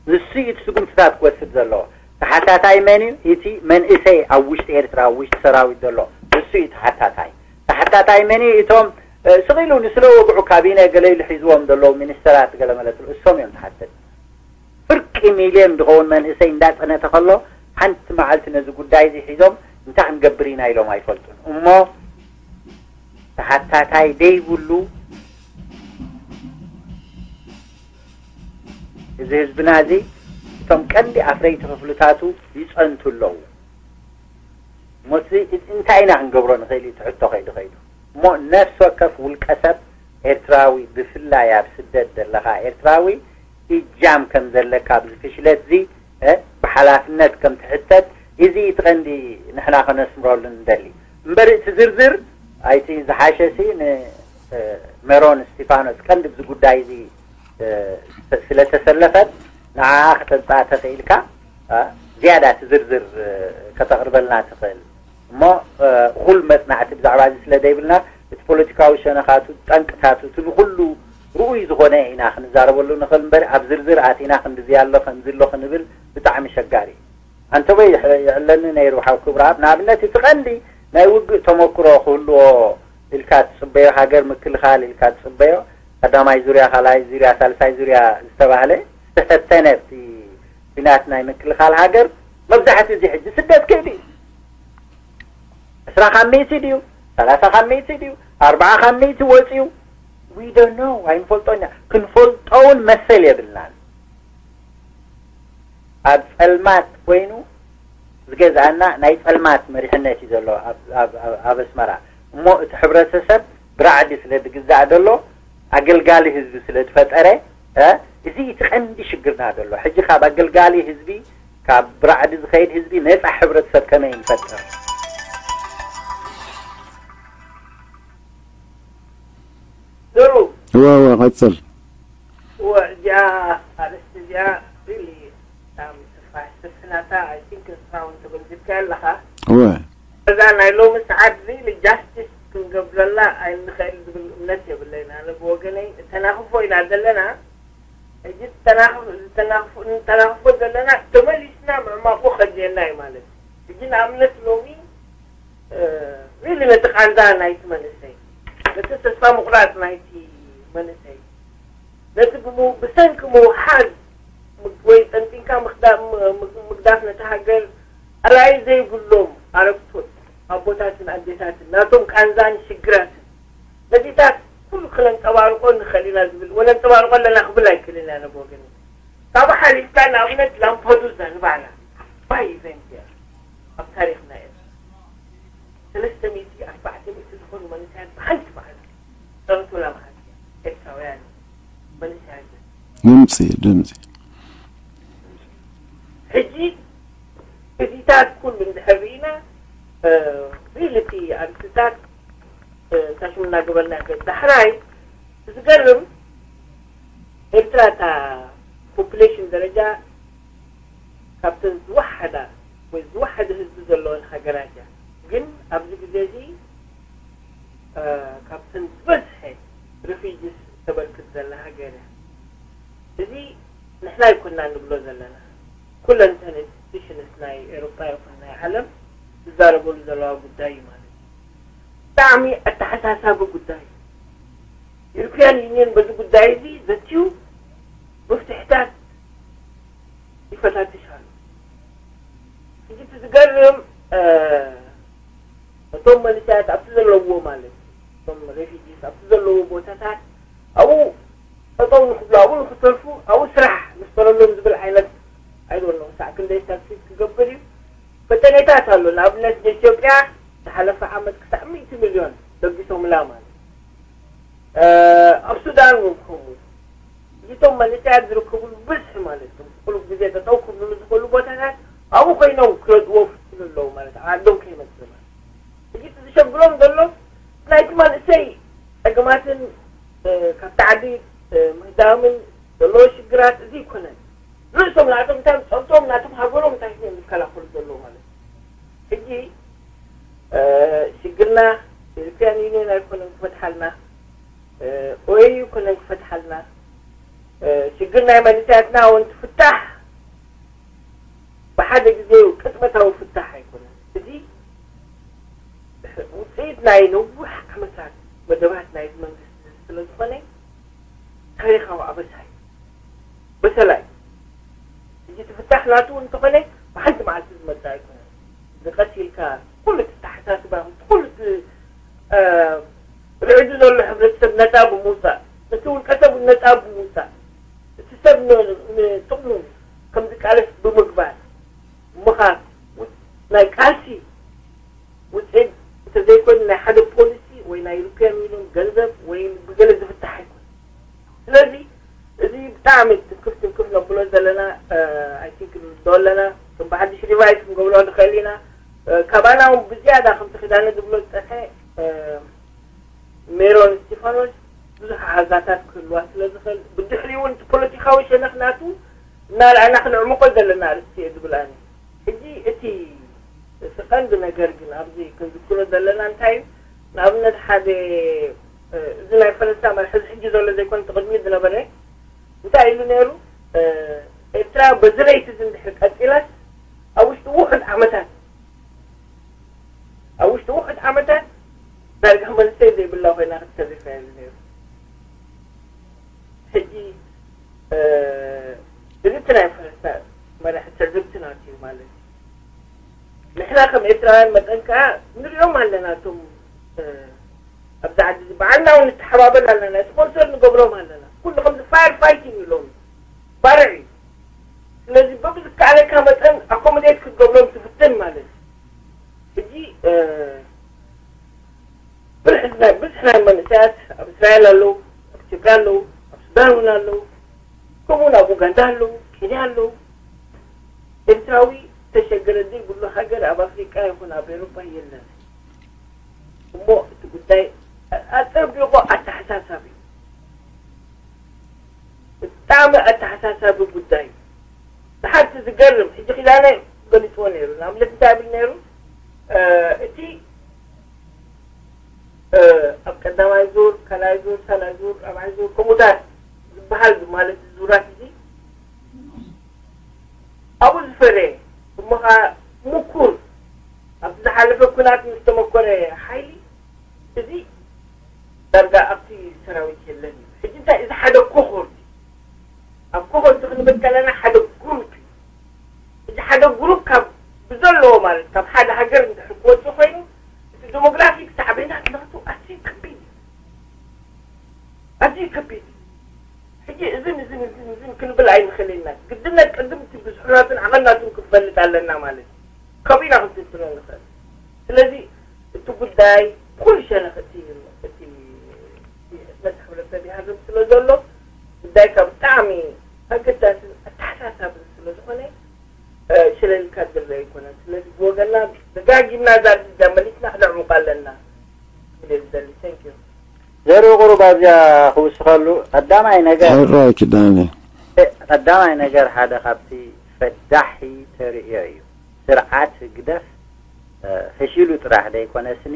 ንሱ እዩ እቲ ስጉምትታት ክወስድ ዘለዎ። ተሓታታይ መን እዩ? እቲ መንእሰይ ኣብ ውሽጢ ኤርትራ፣ ኣብ ውሽጢ ሰራዊት ዘሎ፣ ንሱ እዩ ተሓታታይ። ተሓታታይ መን እዩ? እቶም፣ እ፣ ስቕ ኢሉ ንስለ ወግዑ ካቢነ ገለ ኢሉ ሒዝዎም ዘለዉ ሚኒስተራት ገለ መለ፣ እሶም እዮም ተሓተቲ። ፍርቂ ሚልዮን ዝኸውን መንእሰይ እንዳጸነተ ከሎ፣ ሓንቲ መዓልቲ ነዚ ጉዳይ እዚ ሒዞም እንታይ ክንገብር ኢና ኢሎም ኣይፈልጡን። እሞ ተሓታታይ ደይብሉ እዚ ህዝብና እዚ፣ እቶም ቀንዲ ኣፍረይቲ ክፍልታቱ ይጸንቱ ኣለዉ። እሞ እቲ እንታይ ኢና ክንገብሮ ንኽእል እዩ እቲ ሕቶ ከይዱ ከይዱ። እሞ ነፍሲ ወከፍ ውልቀ ሰብ ኤርትራዊ፣ ብፍላይ ኣብ ስደት ዘለኻ ኤርትራዊ፣ እጃም ከም ዘለካ ኣብዚ ፍሽለት እዚ፣ እ፣ ብሓላፍነት ከም ትሕተት፣ እዚ እቲ ቀንዲ ንሕና ከነስምረሉ ንደሊ። እምበር እቲ ዝርዝር ኣይቲ ዝሓሸ ሲ ን፣ እ፣ ሜሮን እስቲፋኖስ ቀንዲ ኣብዚ ጉዳይ እዚ፣ እ፣ ስለ ተሰለፈት ንዓኣ ከተምጽኣ ተኽኢልካ፣ እ፣ ዝያዳ እቲ ዝርዝር፣ እ፣ ከተቕርበልና ትኽእል። እሞ፣ እ፣ እኹል መጽናዕቲ ብዛዕባ እዚ ስለ ዘይብልና፣ እቲ ፖለቲካዊ ሸነኻቱ፣ ጠንቅታቱ፣ እቲ ንኹሉ ርኡይ ዝኾነ ኢና ክንዛረበሉ ንኽእል እምበር፣ ኣብ ዝርዝር ኣቲና ክንድዚ ኣሎ፣ ከምዚ ኣሎ ክንብል ብጣዕሚ ሸጋሪ እዩ። ኣንተበይ ይሕ-፣ ይዕለኒ ነይሩ፣ ሓው ክብረኣብ። ንኣብነት፣ እቲ ቀንዲ ናይ ውግእ ተመክሮ ክህልዎ ኢልካ ትጽበዮ፣ ሃገር ምክልኻል ኢልካ ትጽበዮ፣ ቀዳማይ ዙርያ፣ ካልኣይ ዙርያ፣ ሳልሳይ ዙርያ ዝተባህለ ዝተፈተነ፣ እቲ ኲናት ናይ ምክልኻል ሃገር፣ መብዛሕትኡ እዚ ሕጂ ስደት ከይዱ እዩ። ዕስራ ካብ ሚእቲ ድዩ? ሰላሳ ካብ ሚእቲ ድዩ? ኣርብዓ ካብ ሚእቲ ወጺኡ? We don't know፣ ኣይንፈልጦን ኢና። ክንፈልጦ እውን መሰል የብልናን። ኣብ ጸልማት ኮይኑ ዝገዝኣና ናይ ጸልማት መሪሕነት እዩ ዘሎ ኣብ፣ ኣብ፣ ኣብ፣ ኣብ ኣስመራ። እሞ እቲ ሕብረተሰብ ብራዕዲ ስለ ዝግዛእ ዘሎ፣ ኣገልጋሊ ህዝቢ ስለ ዝፈጠረ፣ እ፣ እዚ እቲ ቀንዲ ሽግርና ዘሎ። ሕጂ ካብ ኣገልጋሊ ህዝቢ፣ ካብ ብራዕዲ ዝኸይድ ህዝቢ ነጻ ሕብረተሰብ ከመይ ንፈጥር? ዶሩ። እወ፣ እወ፣ ቀጽል። እወ፣ እዚኣ ኣርእስቲ እዚኣ really ብጣዕሚ ሰፋሕ፣ ሰፊሕ ናታ፣ I think ንስኻ እውን ተገንዚብካዮ ኣለኻ። እወ። እዛ ናይ ሎሚ ሰዓት really justice ክንገብረላ ኣይንኽእል ዝብል እምነት የብለይን። ኣነ ብወገነይ እተናኽፎ ኢና ዘለና። ሕጂ ዝተናኽፍ-፣ ዝተናኽፍ-፣ እንተናኽፎ ዘለና ተመሊስና ምዕማቑ ከድልየና እዩ ማለት እዩ። ሕጂ ንኣብነት ሎሚ፣ እ፣ really ነቲ ቃንዛ ናይቲ መንእሰይ፣ ነቲ ተስፋ ምቑራጽ ናይቲ መንእሰይ፣ ነቲ ብሙ-፣ ብሰንኪ ምውሓዝ ወይ ጠንጢንካ ምኽዳ-፣ ም-፣ ም-፣ ምግዳፍ ነቲ ሃገር ኣራይ ዘይብሎም ኣረግቶት ኣቦታትን ኣዴታትን ናቶም ቃንዛን ሽግራትን ነዚታት ኩሉ ክነንጸባርቆ ንኽእል ኢና ዝብል፣ ወነንጸባርቆ ኣለና ክብል ኣይክእልን እያ። ነቦ ግን ካብ ሓሊፍካ ንኣብነት ላምፓዱዛ ንባዕላ ዓባይ ኢቨንት እያ ኣብ ታሪኽና ኤርትራ። ሰለስተ ሚእቲ ኣርባዕተ ሚእቲ ዝኾኑ መንእሰያት ብሓንቲ መዓልቲ ጸንቱላ መዓልቲ እያ። ኤርትራውያን መንእሰያት ድምፂ፣ ድምፂ። ሕጂ እዚታት ኩሉ እንድሕር ርኢና፣ እ፣ ሪሊ እቲ ኣርእስታት፣ እ፣ እንታይ ሽም እናገበርና ንኸይድ። ዳሕራይ ዝገርም፣ ኤርትራ እታ ፖፑሌሽን ደረጃ ካብተን ዝወሓዳ ወይ ዝወሓደ ህዝቢ ዘለወን ሃገራት እያ። ግን ኣብዚ ግዜ እዚ፣ እ፣ ካብተን ዝበዝሐ ሪፊጂስ ተበርክት ዘላ ሃገር እያ። እዚ ንሕና ኣይኮንና ንብሎ ዘለና። ኩለን እተን ኢንስቲትዩሽንስ ናይ ኤውሮጳ ይኹን ናይ ዓለም ዝዛረበሉ ዘለዋ ጉዳይ እዩ ማለት እዩ። ብጣዕሚ ኣተሓሳሳቢ ጉዳይ እዩ። ዩሮፒያን ዩኒየን በዚ ጉዳይ እዚ ዘትዩ መፍትሕታት ይፈታትሽ ኣሎ። ሕጂ እቲ ዝገርም፣ እ፣ እቶም መንእሰያት ኣብቲ ዘለውዎ ማለት እዩ፣ እቶም ሬፊጂስ ኣብቲ ዘለውዎ ቦታታት ኣብኡ ጠጠው ንክብሉ፣ ኣብኡ ንክተርፉ፣ ኣብኡ ስራሕ ንፍጠረሎም ዝብል ዓይነት፣ I don't know፣ ክሳዕ ክንደይ ሳክሲድ ክገብር እዩ። ፈተኔታት ኣሎ። ንኣብነት ንኢትዮጵያ ዝሓለፈ ዓመት ክሳዕ ሚእቲ ሚልዮን ለጊሶምላ ማለት እዩ። እ፣ ኣብ ሱዳን እውን ከምኡ። እቶም መንእሰያት ዝርከብሉ ብዝሒ ማለት እዩ። ቁሩብ ግዜ ጠጠው ክብልሉ ዝኽእሉ ቦታታት ኣብኡ ኮይኖም ክረድዎ ፍትኑ ኣለዉ ማለት እዩ። ዓዶም ከይመጽእ ማለት እዩ። ሕጂ እቲ ዝሸግሮም ዘሎ ናይቲ መንእሰይ ጸገማትን፣ እ፣ ካብቲ ዓዲ፣ እ፣ ምህዳምን ዘለዎ ሽግራት እዚ ይኮነን። ርእሶም ናቶም እንታይ ጸብቶም ናቶም ሃገሮም እንታይ እዮም ዝከላኸሉ ዘለዉ ማለት እዩ። ሕጂ፣ እ፣ ሽግርና ኤሮፕያን ዩኒየን ኣይኮነን ክፈትሓልና፣ እ፣ ኦኤዩ ኣይኮነን ክፈትሓልና። እ፣ ሽግር ናይ መንእሰያትና እውን ትፍታሕ ብሓደ ግዜ ቅጽበታዊ ፍታሕ ኣይኮነን። እዚ ውጽኢት ናይ ነዊሕ ዓመታት መደባት ናይዚ መንግስቲ ስለ ዝኾነ ታሪኻዊ ኣበሳ እዩ። በሰላ እዩ። ሕጂ እቲ ፍታሕ ናቱ እንተኾነ ብሓንቲ መዓልቲ ዝመጽእ ኣይኮነን። እዚ ቀስ ኢልካ ኩሉ እቲ ኣተሓሳስባ፣ ኩሉ እቲ፣ እ፣ ርዕዱ ዘሎ ሕብረተሰብ ነጻ ብምውጻእ፣ ነቲ ውልቀ ሰብ ነጻ ብምውጻእ፣ እቲ ሰብ ን-፣ ንጥቕሙ ከም ዝቃለስ ብምግባር ምዃን ናይ ቃልሲ ውፅኢት እንተዘይኮይኑ ናይ ሓደ ፖሊሲ ወይ ናይ ዩሮፒያን ዩኒየን ገንዘብ ወይ ብገለ ዝፍታሕ ኣይኮን። ስለዚ እዚ ብጣዕሚ ትንክፍ ትንክፍ ነብሎ ዘለና፣ I think ንርድኦ ኣለና። ከም ብሓድሽ ሪቫይዝ ክንገብሮ ንኽእል ኢና። እ፣ ካባና እውን ብዝያዳ ከምቲ ክዳነ ዝብሎ ዝፀንሐ፣ እ፣ ሜሮን እስጢፋኖስ ብዙሕ ሓጋታት ክህልዋ ስለ ዝኽእል፣ ብድሕሪኡ እውን እቲ ፖለቲካዊ ሸነኽ ናቱ እናርኣና ክነዕምቆ ዘለና ኣርእስቲ እየ ዝብል ኣነ። ሕጂ እቲ፣ እቲ ቀንዲ ነገር ግን ኣብዚ ክንዝክሮ ዘለና እንታይ እዩ? ንኣብነት ሓደ፣ እ፣ እዚ ናይ ፈረንሳ መራሒ፣ እዚ ሕጂ ዘሎ ዘይኮነ፣ እቲ ቅድሚኡ ዝነበረ እንታይ ኢሉ ነይሩ? እ፣ ኤርትራ በዚ ረይት እዚ እንድሕር ቀጺላስ ኣብ ውሽጢ ውሑድ ዓመታት፣ ኣብ ውሽጢ ውሑድ ዓመታት ዳርጋ መንእሰይ ዘይብላ ኮይና ክትተርፍ እያ ኢሉ ነይሩ። ሕጂ፣ እ፣ እዚ እቲ ናይ ፈረንሳ መራሒ ትዕዝብቲ ናቱ እዩ ማለት እዩ። ንሕና ከም ኤርትራውያን መጠን ከኣ ንሪኦም ኣለና። እቶም፣ እ፣ ኣብዚ ዓዲ እዚ በዓልና እውን ንተሓባበል ኣለና፣ ስፖንሰር ንገብሮም ኣለና። ኩሉ ከምዚ ፋየር ፋይቲንግ እዩ ሎሚ፣ ባርዕ እዩ። ስለዚ በብዝከኣለካ መጠን ኣኮሞዴት ክትገብሮም ትፍትን ማለት እዩ። ሕጂ፣ እ፣ ብዝሒ ናይ፣ ብዝሒ ናይ መንእሰያት ኣብ እስራኤል ኣለዉ፣ ኣብ ኢትዮጵያ ኣለዉ፣ ኣብ ሱዳን እውን ኣለዉ፣ ከምኡውን ኣብ ኡጋንዳ ኣለዉ፣ ኬንያ ኣለዉ። ኤርትራዊ ተሸገረ ዘይብሉ ሃገር ኣብ ኣፍሪቃ ይኹን ኣብ ኤውሮጳ የለን። እሞ እቲ ጉዳይ ኣጸቢቑ ኣተሓሳሳቢ እዩ። ብጣዕሚ ኣተሓሳሳቢ ጉዳይ እዩ። ብሓንቲ ዝገርም፣ ሕጂ ኪዳነ ገሊጽዎ ነይሩ። ንኣብነት እንታይ ይብል ነይሩ? እ፣ እቲ፣ እ፣ ኣብ ቀዳማይ ዙር፣ ካልኣይ ዙር፣ ሳልኣይ ዙር፣ ራብዓይ ዙር፣ ከምኡታት ዝበሃል ማለት ዙራት እዚ ኣብኡ ዝፈረየ፣ እሞ ኸዓ ምኩር፣ ኣብቲ ዝሓለፈ ኲናት ምስ ተመኮረ ሓይሊ፣ እዚ ዳርጋ ኣብቲ ሰራዊት የለን እዩ። ሕጂ እንታይ፣ እዚ ሓደ ኮኾር እዩ። ኣብ ኮኾር እዚ ክንብል ከለና ሓደ ግሩፕ እዩ። እዚ ሓደ ግሩፕ ካብ ብዘለዎ፣ ማለት ካብ ሓደ ሃገር እንድሕር ክወፅእ ኮይኑ፣ እቲ ዲሞግራፊክ ሳዕቤናት ናቱ ኣዝዩ ከቢድ እዩ። ኣዝዩ ከቢድ እዩ። ሕጂ እዝን እዝን እዝን እዝን ክንብል ኣይንኽእል ኢና። ግድነት ቅድም እቲ ብዝሑናቱን ዓቐናቱን ክንፈልጥ ኣለና ማለት እዩ። ከምኡ ኢና ክንትንትኖ ንኽእል። ስለዚ እቲ ጉዳይ ብኹሉ ሸነኽ እቲ፣ እቲ ሕጽነት ሕብረተሰብ ይሃርም ስለ ዘሎ፣ ጉዳይካ ብጣዕሚ ኣገዳስን ኣተሓሳሳብን ስለ ዝኾነ፣ እ፣ ሸለልካ ዝርእ ኣይኮነን። ስለዚ ብወገንና ደጋጊምና እዛ እዛ መሊስና ክነዕሙቕ ኣለና ክብል እየ ዝደሊ። Thank you። ዘርኢ ቁሩብ ኣብዚኣ ክውስኸሉ፣ ቀዳማይ ነገር፣ ሕራይ ኪዳነ። እ፣ ቀዳማይ ነገር ሓደ ካብቲ ፈዳሒ ተርእዮ እዩ። ስርዓት ህግደፍ፣ እ፣ ፈሺሉ ጥራሕ ዘይኮነስኒ፣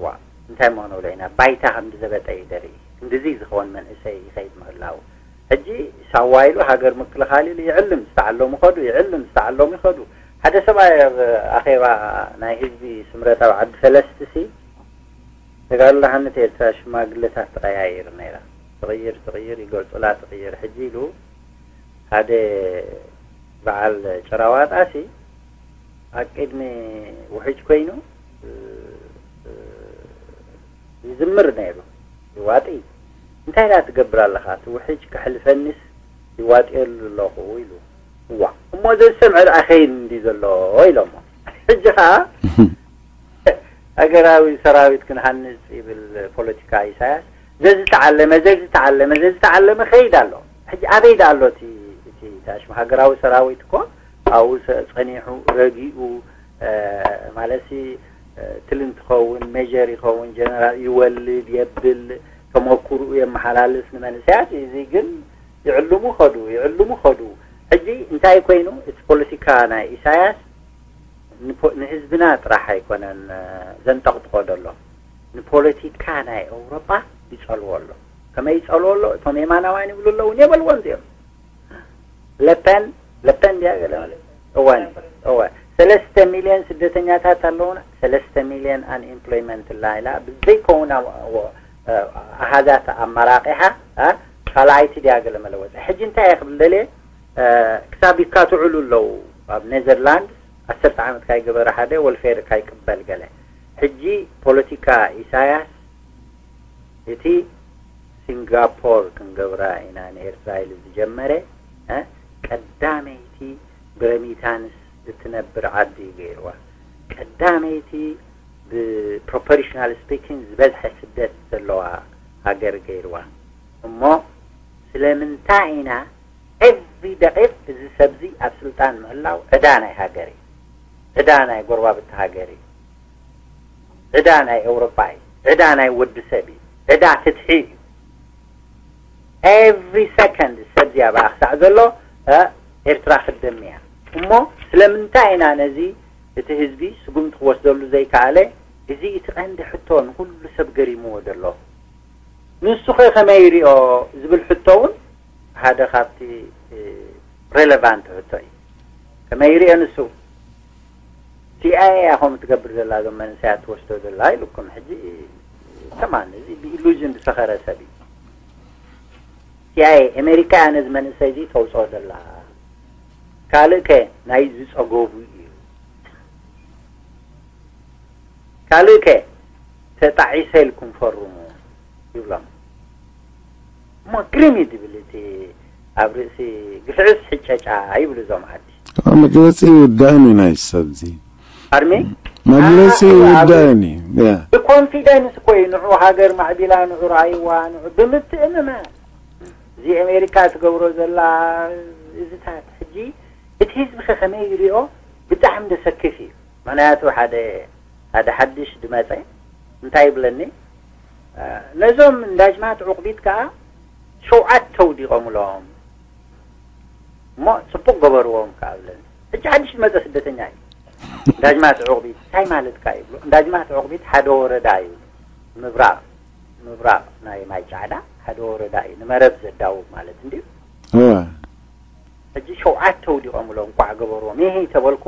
ዋ፣ እንታይ እሞ ክንብሎ ኢና፣ ባይታ ከም ዝዘበጠ እዩ ዘርኢ። ክንድዚ ዝኸውን መንእሰይ ይኸይድ ምህላው። ሕጂ ሳዋ ኢሉ ሃገር ምክልኻል ኢሉ ይዕልም፣ ዝተዓለሙ ይኸዱ፣ ይዕልም፣ ዝተዓለሙ ይኸዱ። ሓደ ሰብኣይ ኣብ ኣኼባ ናይ ህዝቢ ስምረት ኣብ ዓዲ ፈለስቲ ሲ፣ ተጋድሎ ሓነት ኤርትራ ሽማግለታት ትቐያይር ነይራ። ትቕይር፣ ትቕይር፣ ይገልጹላ ትቕይር። ሕጂ ኢሉ ሓደ በዓል ጭራ ዋጣ ሲ ኣብ ቅድሚ ውሕጅ ኮይኑ፣ እ፣ እ፣ ይዝምር ነይሩ። ይዋጢ፣ "እንታይ ደኣ ትገብር ኣለኻ? እቲ ውሕጅ ከሕልፈኒስ ይዋጥየሉ ኣለኹ" ኢሉ። "እዋ፣ እሞ ዘዝሰምዐ ደኣ ከይን እንዲ ዘሎ" ኢሎሞ። ሕጂ ኸኣ ሃገራዊ ሰራዊት ክንሃንጽ ይብል ፖለቲካ ኢሳያስ። ዘዝተዓለመ፣ ዘዝተዓለመ፣ ዘዝተዓለመ ከይድ ኣሎ። ሕጂ ኣበይ ዳ ኣሎ እቲ፣ እቲ ታሽም ሃገራዊ ሰራዊት እኮ ኣብኡ ሰ-፣ ጸኒሑ ረጊኡ፣ እ፣ ማለትሲ፣ እ፣ ትል እንትኸውን፣ ሜጀር ይኸውን፣ ጀነራል ይወልድ፣ የብል፣ ተመኩርኡ የመሓላልፍ ንመንእሰያት። እዚ ግን ይዕልሙ ኸዱ፣ ይዕልሙ ኸዱ። ሕጂ እንታይ ኮይኑ፣ እቲ ፖለቲካ ናይ ኢሳያስ ንፖ-፣ ንህዝብና ጥራሕ ኣይኮነን፣ እ፣ ዘንጠቕጥቖ ዘሎ፣ ንፖለቲካ ናይ ኤውሮጳ ይጸልዎ ኣሎ። ከመይ ይጸልዎ ኣሎ? እቶም የማናውያን ይብሉ ኣለዉ፣ የበልዎ እንዚኦም። ለፐን፣ ለፐን ድያ ገለ ማለት? እወ፣ እወ። ሰለስተ ሚልዮን ስደተኛታት ኣለዉና፣ ሰለስተ ሚልዮን ኣንኤምፕሎይመንት ኣላ ኢላ፣ ብዘይከውን ኣብ-፣ እ፣ ኣሃዛት ኣመራቂሓ፣ እ፣ ካልኣይቲ ድያ ገለ መለወጢ። ሕጂ እንታይ እየ ክብል ደልየ? እ፣ ክሳብ ይካትዑሉ ኣለዉ። ኣብ ኔዘርላንድስ ዓሰርተ ዓመት ካይገበረ ሓደ ወልፌር ካይቅበል ገለ። ሕጂ ፖለቲካ ኢሳያስ፣ እቲ ሲንጋፖር ክንገብራ ኢና ንኤርትራ ኢሉ ዝጀመረ፣ እ፣ ቀዳመይቲ ብረሚታንስ እትነብር ዓዲ እዩ ገይርዋ። ቀዳመይቲ ብፕሮፖርሽናል ስፒኪንግ ዝበዝሐ ስደት ዘለዋ ሃገር ገይርዋ። እሞ ስለምንታይ ኢና ኤቭሪ ደቂቕ እዚ ሰብዚ ኣብ ስልጣን ምህላው ዕዳ ናይ ሃገር እዩ፣ ዕዳ ናይ ጎረባብቲ ሃገር እዩ፣ ዕዳ ናይ ኤውሮጳ እዩ፣ ዕዳ ናይ ወዲ ሰብ እዩ፣ ዕዳ ፍትሒ እዩ። ኤቭሪ ሰከንድ ሰብዚ ኣብኣ ክሳዕ ዘሎ፣ እ፣ ኤርትራ ክደም እያ። እሞ ስለምንታይ ኢና ነዚ እቲ ህዝቢ ስጉምቲ ክወስደሉ ዘይከኣለ? እዚ እቲ ቀንዲ ሕቶ ንኹሉ ሰብ ገሪምዎ ዘሎ። ንሱ ኸ ከመይ ይሪኦ ዝብል ሕቶ እውን ሓደ ካብቲ፣ እ፣ ሬሌቫንት ሕቶ እዩ። ከመይ ይሪኦ ንሱ? ሲኣይኤ እያ ከምኡ ትገብር ዘላ፣ እዞም መንእሰያት ትወስዶ ዘላ ኢሉኩም። ሕጂ ከማን እዚ ብኢሉዥን ዝሰኸረ ሰብ እዩ። ሲኣይኤ ኣሜሪካ እያ ነዚ መንእሰይ እዚ ተውፅኦ ዘላ። ካልእ ከ ናይ ዝፀገቡ እዩ። ካልእ ከ ተጣዒሰ ኢልኩም ፈርሙ ይብሎም። እሞ ግርም እዩ ዝብል እቲ ኣብ ርእሲ ግፍዕስ ሕጨጫ ይብሉ እዞም ዓዲ። መግለጺ ውዳእን እዩ ናይ ሰብዚ። ኣርሚ? መግለጺ ኣሃ፣ እወ፣ ኣብ ውዳእን እዩ። ያ። ብኮንፊደንስ እኮ እዩ ንዑ ሃገር ማዕቢላ፣ ንዑ ራእይዋ፣ ንዑ ብምትእምማን። እዚ ኣሜሪካ ትገብሮ ዘላ እዚታት ሕጂ እቲ ህዝቢ ከ ከመይ ይሪኦ? ብጣዕሚ ዘሰክፍ እዩ። ምኽንያቱ ሓደ፣ ሓደ ሓድሽ ድመጸ እንታይ ይብለኒ? እ፣ ነዞም እንዳጅማት ዑቕቢት ከኣ ሸውዓተ ኣውዲቖምሎም እሞ ጽቡቕ ገበርዎም ከኣ ብለኒ። ሕጂ ሓድሽ ድመጸ ስደተኛ እዩ። እንዳጅማት ዑቕቢት እንታይ ማለት ከኣ ይብሎ? እንዳጅማት ዑቕቢት ሓደ ወረዳ እዩ። ምብራቕ፣ ምብራቕ ናይ ማይ ጫዕዳ ሓደ ወረዳ እዩ። ንመረብ ዘዳውብ ማለት እንድዩ። እወ። ሕጂ ሸውዓተ ኣውዲቖምሎም፣ እንቋዕ ገበርዎም። ይሄ ተበልኮ፣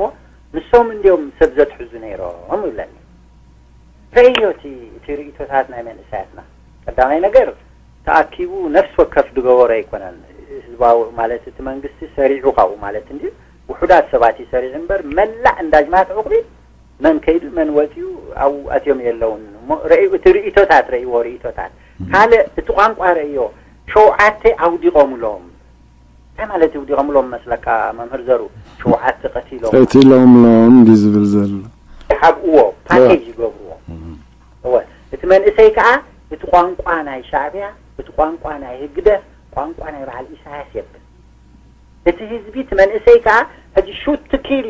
ንሶም እንድዮም ሰብ ዘትሕዙ ነይሮም ይብለኒ። ረእዮ እቲ፣ እቲ ርእይቶታት ናይ መንእሰያትና። ቀዳማይ ነገር፣ ተኣኪቡ ነፍሲ ወከፍ ዝገበሮ ኣይኮነን። ህዝባዊ ማለት እቲ መንግስቲ ሰሪዑ ካብኡ ማለት እንድዩ። ውሑዳት ሰባት እዩ ሰሪዑ እምበር፣ መላእ እንዳጅማት ዑቕቢ መን ከይዱ መን ወፂኡ ኣብኡ ኣትዮም የለውን። እሞ ረእዩ፣ እቲ ርእይቶታት ረእይዎ፣ ርእይቶታት። ካልእ እቲ ቋንቋ ረእዮ፣ ሸውዓተ ኣውዲቖምሎም። እንታይ ማለት እዩ? ውዲቖምሎም መስለካ መምህር ዘሩ? ሸውዓተ ቀቲሎም። ቀቲሎምሎም እንዲ ዝብል ዘሎ። ይሓብእዎ፣ ፓኬጅ ይገብርዎ። እም። እወ፣ እቲ መንእሰይ ከኣ እቲ ቋንቋ ናይ ሻዕብያ፣ እቲ ቋንቋ ናይ ህግደፍ፣ ቋንቋ ናይ በዓል ኢሳያስ የብል። እቲ ህዝቢ፣ እቲ መንእሰይ ከኣ ሕጂ ሹት ቱ ኪል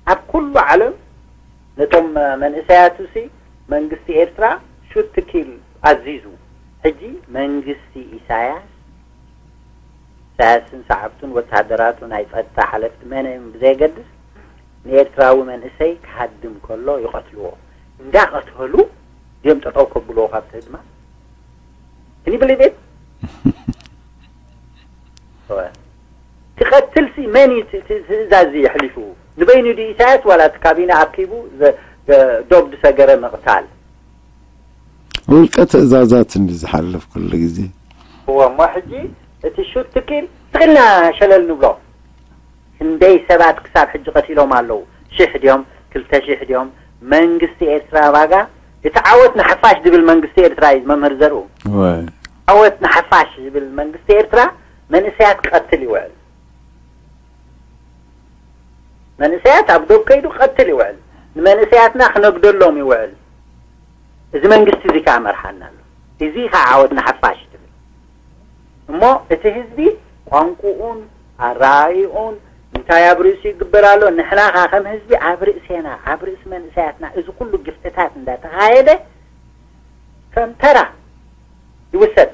ኣብ ኩሉ ዓለም ነቶም መንእሰያቱሲ መንግስቲ ኤርትራ ሹት ቱ ኪል ኣዚዙ። ሕጂ መንግስቲ ኢሳያስ፣ ኢሳያስን ሰዓብቱን ወተሃደራቱ ናይ ጸጥታ ሓለፍቲ መን እዮም ብዘየገድስ ንኤርትራዊ መንእሰይ ክሃድም ከሎ ይቐትልዎ። እንዳቐተሉ ድዮም ጠጠው ከብልዎ ካብቲ ህድማ? Can you believe it? እወ። ክቐትልሲ መን እዩ ት-፣ ት-፣ ትእዛዝ የሕሊፉ? ንበይኑ ድዩ ኢሳያስ ዋላ እቲ ካቢነ ኣኪቡ ዘ-፣ ዘ-፣ ዶብ ዝሰገረ ምቕታል? ውልቀ ትእዛዛት እንዲ ዝሓልፍ ኩሉ ግዜ። እወ፣ እሞ ሕጂ እቲ ሹት ቱ ኪል ትኽልና ሸለል ንብሎ። ክንደይ ሰባት ክሳብ ሕጂ ቀቲሎም ኣለዉ? ሽሕ ድዮም? ክልተ ሽሕ ድዮም? መንግስቲ ኤርትራ ባጋ፣ እቲ ዓወት ንሓፋሽ ዝብል መንግስቲ ኤርትራ እዩ፣ መምህር ዘርኡ። እወ። ዓወት ንሓፋሽ ዝብል መንግስቲ ኤርትራ መንእሰያት ክቐትል ይውዕል። መንእሰያት ኣብ ዶብ ከይዱ ክቐትል ይውዕል። ንመንእሰያትና ክነግደሎም ይውዕል። እዚ መንግስቲ እዚ ከኣ መርሓና ኣሎ። እዚ ከኣ ዓወት ንሓፋሽ ትብል። እሞ እቲ ህዝቢ ቋንቁኡን ኣረኣይኡን እንታይ ኣብ ርእሱ ይግበር ኣሎ። ንሕና ኸዓ ከም ህዝቢ ኣብ ርእሴና፣ ኣብ ርእሲ መንእሰያትና እዚ ኩሉ ግፍዕታት እንዳተኻየደ ከም ተራ ይውሰድ።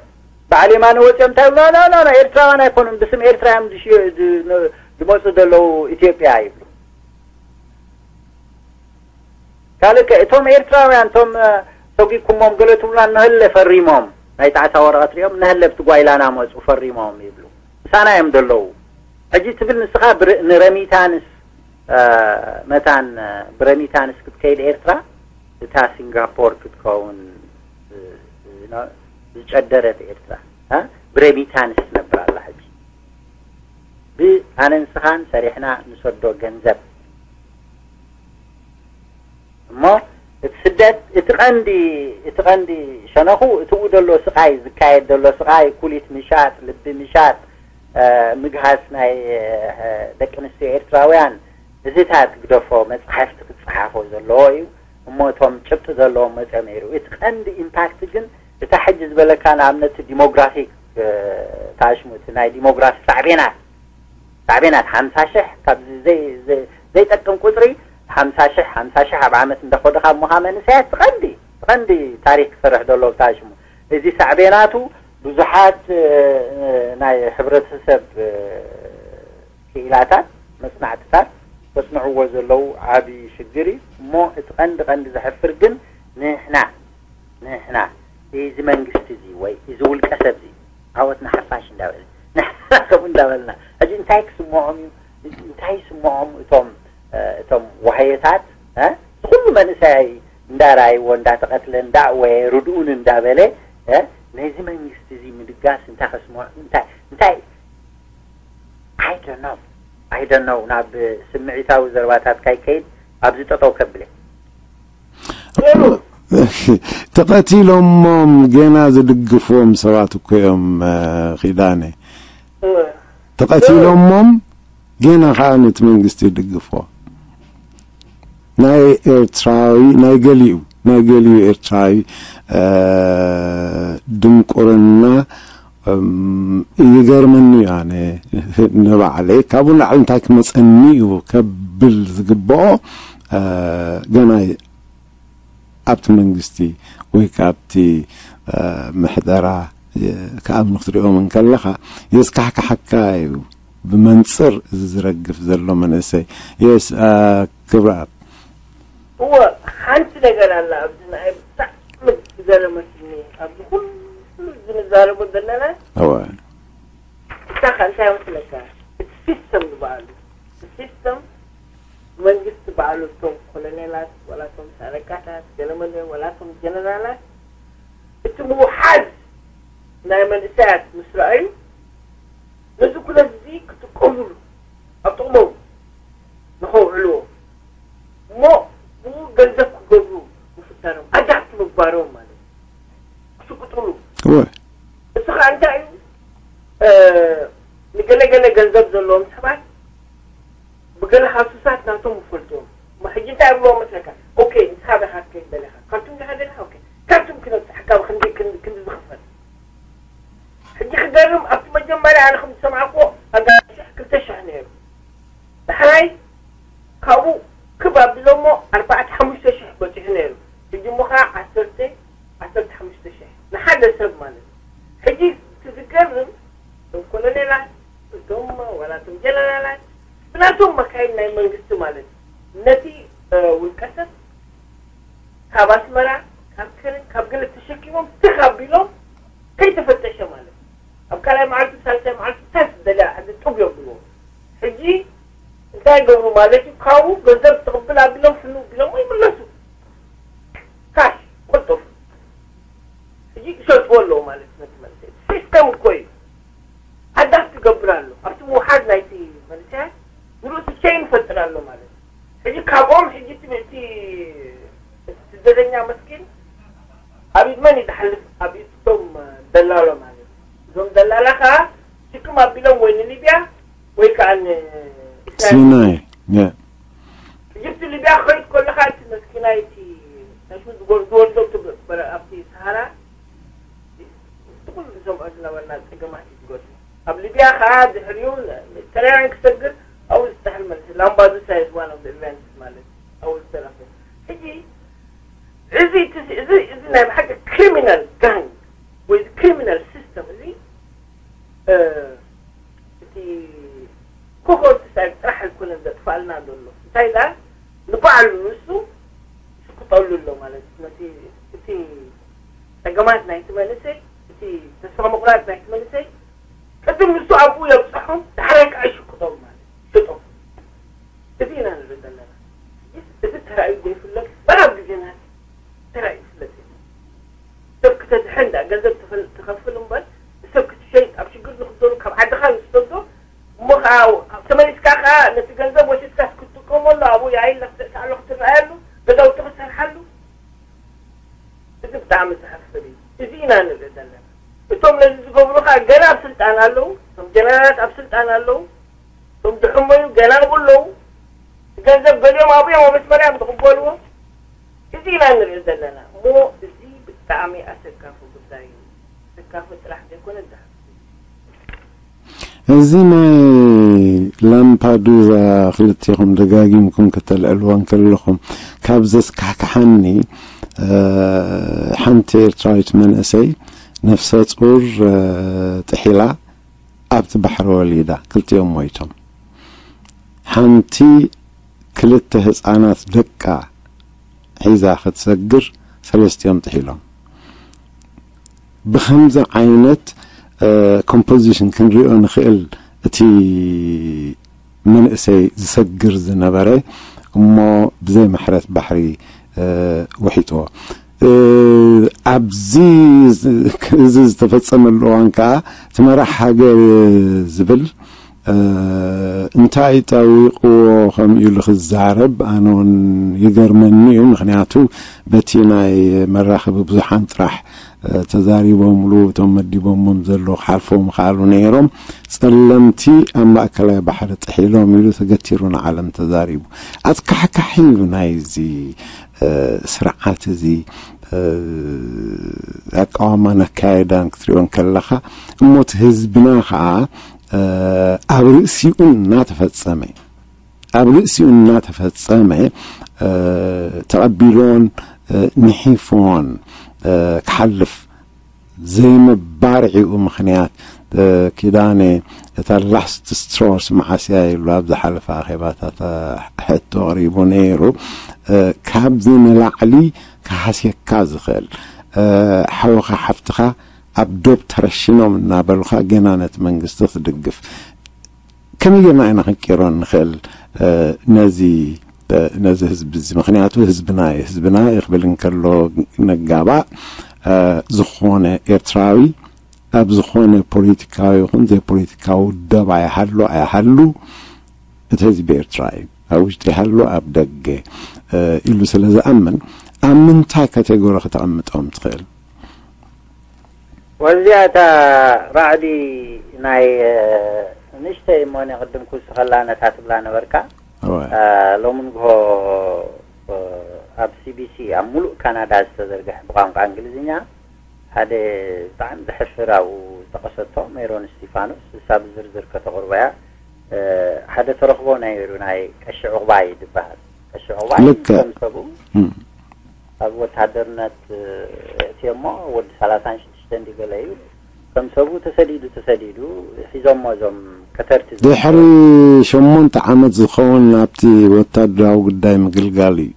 በዓል የማነ ወፂኦም እንታይ ይብሉ? ኖ ኖ ኖ፣ ኤርትራውያን ኣይኮኑን፣ ብስም ኤርትራ እዮም ዝሽ- ዝ- ን- ዝመፁ ዘለዉ፣ ኢትዮጵያ ይብሉ። ካልእ ከ እቶም ኤርትራውያን እቶም እ፣ ሰጒኩሞም ገለ ትብሉና፣ እነሀለ ፈሪሞም፣ ናይ ጣዕሳ ወረቐት ሪኦም እነሀለ ኣብቲ ጓይላና መፁ ፈሪሞም ይብሉ። ምሳና እዮም ዘለዉ። ሕጂ ትብል ንስኻ ብረ- ንረሚታንስ እ፣ መታን እ፣ ብረሚታንስ ክትከይድ ኤርትራ እታ ሲንጋፖር ክትከውን እ፣ እ፣ ዝጨደረት ኤርትራ እ፣ ብረሚታንስ ትነብር ኣላ። ሕጂ ብኣነ ንስኻን ሰሪሕና ንሰዶ ገንዘብ እሞ እቲ ስደት እቲ ቀንዲ እቲ ቀንዲ ሸነኹ እቲኡ ዘሎ ስቓይ ዝካየድ ዘሎ ስቓይ ኩሊት ምሻጥ ልቢ ምሻጥ ምግሃስ ናይ ደቂ ኣንስትዮ ኤርትራውያን እዚታት ግደፎ መፅሓፍቲ ክፀሓፎ ዘለዎ እዩ እሞ እቶም ጭብጢ ዘለዎም መፅኦም ነይሩ እቲ ቀንዲ ኢምፓክት ግን እታ ሕጂ ዝበለካ ንኣብነት ዲሞግራፊክ ታሽሙ እቲ ናይ ዲሞግራፊ ሳዕቤናት ሳዕቤናት ሓምሳ ሽሕ ካብዚ ዘይጠቅም ቁፅሪ ሓምሳ ሽሕ ሓምሳ ሽሕ ኣብ ዓመት እንዳኸዱ ካብ ምዃ መንእሰያት ትቐንዲ ትቐንዲ ታሪክ ክሰርሕ ዘሎ ብታ ሽሙ እዚ ሳዕቤናቱ ብዙሓት ናይ ሕብረተሰብ ክኢላታት መፅናዕትታት ዘፅንዕዎ ዘለዉ ዓብዪ ሽግር እዩ እሞ እቲ ቀንዲ ቀንዲ ዘሕፍር ግን ንሕና ንሕና እዚ መንግስቲ እዚ ወይ እዚ ውልቀ ሰብ እዚ ዓወት ንሓፋሽ እንዳበለ ንሕና ከምኡ እንዳበልና ሕጂ እንታይ ክስምዖም እዩ እንታይ ይስምዖም እቶም እቶም ዋህየታት እ? እዚ ኩሉ መንእሰያይ እንዳረኣይዎ እንዳተቐትለ እንዳዕወየ ርድኡን እንዳበለ እ? ነዚ መንግስቲ እዚ ምድጋስ እንታይ ከስምዖ እንታይ እንታይ I don't know I don't know ናብ ስምዒታዊ ዘረባታት ካይከይድ ኣብዚ ጠጠው ከብለ ተቐቲሎሞም ገና ዝድግፍዎም ሰባት እኮ እዮም ኪዳነ ተቐቲሎሞም ገና ከዓ ነቲ መንግስቲ ይድግፍዎ ናይ ኤርትራዊ ናይ ገሊኡ ናይ ገሊኡ ኤርትራዊ ድንቁርና ይገርመኒ እዩ ኣነ ንባዕለይ ካብኡ ንላዕሊ እንታይ ክመፀኒ እዩ ከብል ዝግብኦ ገና ኣብቲ መንግስቲ ወይ ካብቲ ምሕደራ ክኣምኑ ክትሪኦም እንከለኻ የስካሕክሓካ እዩ ብመንፅር እዚ ዝረግፍ ዘሎ መንእሰይ የስ ክብርኣብ እወ ሓንቲ ነገር ኣላ ኣብዚ ንኣይ ብጣዕሚ ዝገረመትኒ ኣብዚ ኩሉ ዝንዛረቦ ዘለና እወ እታ ከ እንታይ መስለካ እቲ ሲስተም ዝበሃሉ እቲ ሲስተም መንግስቲ በዓሉ እቶም ኮሎኔላት ዋላ እቶም ሻለቃታት ገለመለ ዋላ እቶም ጀነራላት እቲ ምውሓዝ ናይ መንእሰያት ምስ ረኣዩ ነዚ ኩነት እዚ ክጥቀምሉ ኣብ ጥቕሞም ንኸውዕልዎ እሞ ብኡ ገንዘብ ክገብሩ ምፍታኖም ኣዳፕት ምግባሮም ማለት እዩ ክስቅጥሉ እወ እዚ ከዓ እንታይ እዩ ንገለገለ ገንዘብ ዘለዎም ሰባት ብገለ ካብ ሱሳት ናቶም ይፈልጥዎም እሞ ሕጂ እንታይ ኣብልዎ መስለካ ኦኬ ንስኻ በኻ ክትከይድ ደለኻ ካርቱም ዲኻ ደለኻ ኦኬ ካርቱም ክነብፅሐካ ብክንዲ ክንዲ ዝኽፈል ሕጂ ክገርም ኣብቲ መጀመርያ ኣነ ከም ዝሰማዕክዎ ኣጋ ሽሕ ክልተ ሽሕ ነይሩ ዳሕራይ ካብኡ ክብ ኣቢሎሞ ኣርባዕተ ሓሙሽተ ሽሕ በፂሑ ነይሩ ሕጂ እሞ ከዓ ዓሰርተ ዓሰርተ ሓሙሽተ ሽሕ ንሓደ ሰብ ማለት እዩ ሕጂ እቲ ዝገርም እቶም ኮሎኔላት እቶም ዋላ እቶም ጀነራላት ብናቶም መካይን ናይ መንግስቲ ማለት እዩ ነቲ ውልቀ ሰብ ካብ ኣስመራ ካብ ከረን ካብ ገለ ተሸኪሞም ትኽ ኣቢሎም ከይተፈተሸ ማለት እዩ ኣብ ካልኣይ መዓልቱ ሳልሳይ መዓልቱ እንታይ ትደልያ ሕዚ ጡብ የብልዎ ሕጂ እንታይ ይገብሩ ማለት እዩ ካብኡ ገንዘብ ትቕብል ኣቢሎም ፍኑ ቢሎም ይምለሱ ካሽ ቆልጦፍ ሕጂ ይሸጥዎ ኣለዉ ማለት ነቲ መንእሰይ ሲስተም እኮ እዩ ኣዳፕት ይገብር ኣሎ ኣብቲ ምውሓድ ናይቲ መንእሰያት ንርእሱ ቸይን ይፈጥር ኣሎ ማለት እዩ ሕጂ ካብኦም ሕጂ እቲ እቲ ስደተኛ መስኪን ኣብ ኢድ መን እዩ ዝሓልፍ ኣብ ኢድ እቶም ደላሎ ማለት እዩ እዞም ደላላ ከዓ ሽክም ኣቢሎም ወይ ንሊብያ ወይ ከዓ ንእስራኤል ሲናይ ሕጂ እቲ ሊብያ ክኸይድ ከለኻ እቲ መስኪናይ እቲ ናሽሙ ዝወርዶ ኣብቲ ሰሃራ እቲ ኩሉ ዝሰምዖ ዝነበርና ፀገማት እዩ ዝገጥሞ ኣብ ሊብያ ከዓ ድሕሪኡ ተለያን ክሰግር ኣብኡ ዝተሕል መልሲ ላምባዱሳ is one of the events ማለት ኣብኡ ዝተረፈ ሕጂ እዚ እቲ እዚ እዚ ናይ ብሓቂ criminal gang ወይ criminal system እዚ እቲ ኮኮርት ሳይድ ጥራሕ ኣይኮነን ዘጥፋልና ዘሎ እንታይ ዳ ንባዕሉ ንሱ ይስክጠሉ ኣሎ ማለት ነቲ እቲ ጸገማት ናይቲ መንእሰይ እቲ ተስፋ ምቑራጽ ናይቲ መንእሰይ ቅድም ንሱ ኣብኡ የብፅሖም ዳሕራይ ከዓ ይሽቅጦም ማለት ይሸጦም እዚ ኢና ንርኢ ዘለና እዚ ተራእዩ ዘይፍለጥ በራብ ግዜና ተራእዩ ይፍለጥ ሰብ ክተድሕን ዳ ገንዘብ ትኸፍል እምበር ንሰብ ክትሸይጥ ኣብ ሽግር ንክዘሩ ካብ ዓድኻ ንስደዶ እሞ ከዓ ተመሊስካ ከዓ ነቲ ገንዘብ ወሲድካ ክትጥቀመሉ ኣብኡ የኣይል ክትእሳሎ ክትረኣየሉ ገዛውቲ ክትሰርሓሉ እዚ ብጣዕሚ ዘሕፍር እዩ እዚ ኢና ንርኢ ዘለና እቶም ነዚ ዝገብሩ ከዓ ገና ኣብ ስልጣን ኣለዉ እቶም ጀነራላት ኣብ ስልጣን ኣለዉ እቶም ዝሕመዩ ገና ኣለዉ ገንዘብ ገሊኦም ኣብኡ እዮም ኣብ ኣስመራ እዮም ዝቕበልዎ እዚ ኢና ንርኢ ዘለና እሞ እዚ ብጣዕሚ ኣሰካፊ ጉዳይ እዩ ኣሰካፊ ጥራሕ ዘይኮነ ዘሕፍር እዩ እዚ ናይ ላምፓዱዛ ክልቴኹም ደጋጊምኩም ከተልዕልዋ እንከለኹም ካብ ዘስካሕክሓኒ ሓንቲ ኤርትራዊት መንእሰይ ነፍሰ ጡር ጥሒላ ኣብቲ ባሕሪ ወሊዳ ክልቲኦም ሞይቶም ሓንቲ ክልተ ህፃናት ደቃ ሒዛ ክትሰግር ሰለስቲኦም ጥሒሎም ብኸምዚ ዓይነት ኮምፖዚሽን ክንሪኦ ንኽእል እቲ መንእሰይ ዝሰግር ዝነበረ እሞ ብዘይ ምሕረት ባሕሪ ውሒጥዎ ኣብዚ እዚ ዝተፈፀመሉ እዋን ከዓ እቲ መራሕ ሃገር ዝብል እንታይ ጠዊቕዎ ከምኡ ኢሉ ክዛረብ ኣነ እውን ይገርመኒ እዩ ምክንያቱ በቲ ናይ መራኸቢ ብዙሓን ጥራሕ ተዛሪቦምሉ እቶም መዲቦሞም ዘለዉ ክሓልፎ ምኽኣሉ ነይሮም ጸለምቲ ኣብ ማእከላይ ባሕሪ ጥሒሎም ኢሉ ተገቲሩ ንዓለም ተዛሪቡ ኣትካሕካሒ እዩ ናይዚ ስርዓት እዚ ኣቃዋማ ነካየዳን ክትሪኦ ከለኻ እሞ እቲ ህዝብና ከዓ ኣብ ርእሲኡ እናተፈጸመ ኣብ ርእሲኡ እናተፈጸመ ተቐቢሎን ንሒፎን ክሓልፍ ዘይመባርዒኡ ምኽንያት ኪዳነ እታ last straw ስ መዓስ እያ ኢሉ ኣብ ዝሓለፈ ኣኼባታት ሕቶ ኣቕሪቡ ነይሩ። ካብዚ ንላዕሊ ክሃስየካ ዝኽእል ሓውኻ ሓፍትኻ ኣብ ዶብ ተረሽኖም እናበሉኻ ገና ነቲ መንግስቲ ክትድግፍ ከመይ ጌርና ኢና ክንቅይሮ ንኽእል ነዚ ነዚ ህዝቢ እዚ ምክንያቱ ህዝብና እዩ ህዝብና እዩ ክብል እንከሎ ነጋባእ ዝኾነ ኤርትራዊ ኣብ ዝኾነ ፖለቲካዊ ይኹን ዘይፖለቲካዊ ውደባ ይሃሉ ኣይሃሉ እቲ ህዝቢ ኤርትራ እዩ ኣብ ውሽጢ ይሃሉ ኣብ ደገ ኢሉ ስለ ዝኣምን ኣብ ምንታይ ካቴጎሪ ከተቐምጦም ትኽእል ወዚኣ እታ ራዕዲ ናይ ንእሽተይ እሞ ቅድም ክውስኸላ ነታ ትብላ ነበርካ ሎሚ ንግሆ ኣብ ሲቢሲ ኣብ ሙሉእ ካናዳ ዝተዘርግሐ ብቋንቋ እንግሊዝኛ ሓደ ብጣዕሚ ዘሕፍር ኣብኡ ዝጠቐሰቶ ሜሮን እስቲፋኖስ እሳ ብዝርዝር ከተቕርቦ እያ ሓደ ተረኽቦ ነይሩ ናይ ቀሺ ዕቑባይ ዝበሃል ቀሺ ዕቑባይ ከም ሰብኡ ኣብ ወታደርነት እትየሞ ወዲ ሰላሳን ሽዱሽተን ድዩ ገለ እዩ ከም ሰቡ ተሰዲዱ ተሰዲዱ ሒዞሞ እዞም ከተርቲ ድሕሪ ሸሞንተ ዓመት ዝኸውን ኣብቲ ወታደራዊ ጉዳይ ምግልጋል እዩ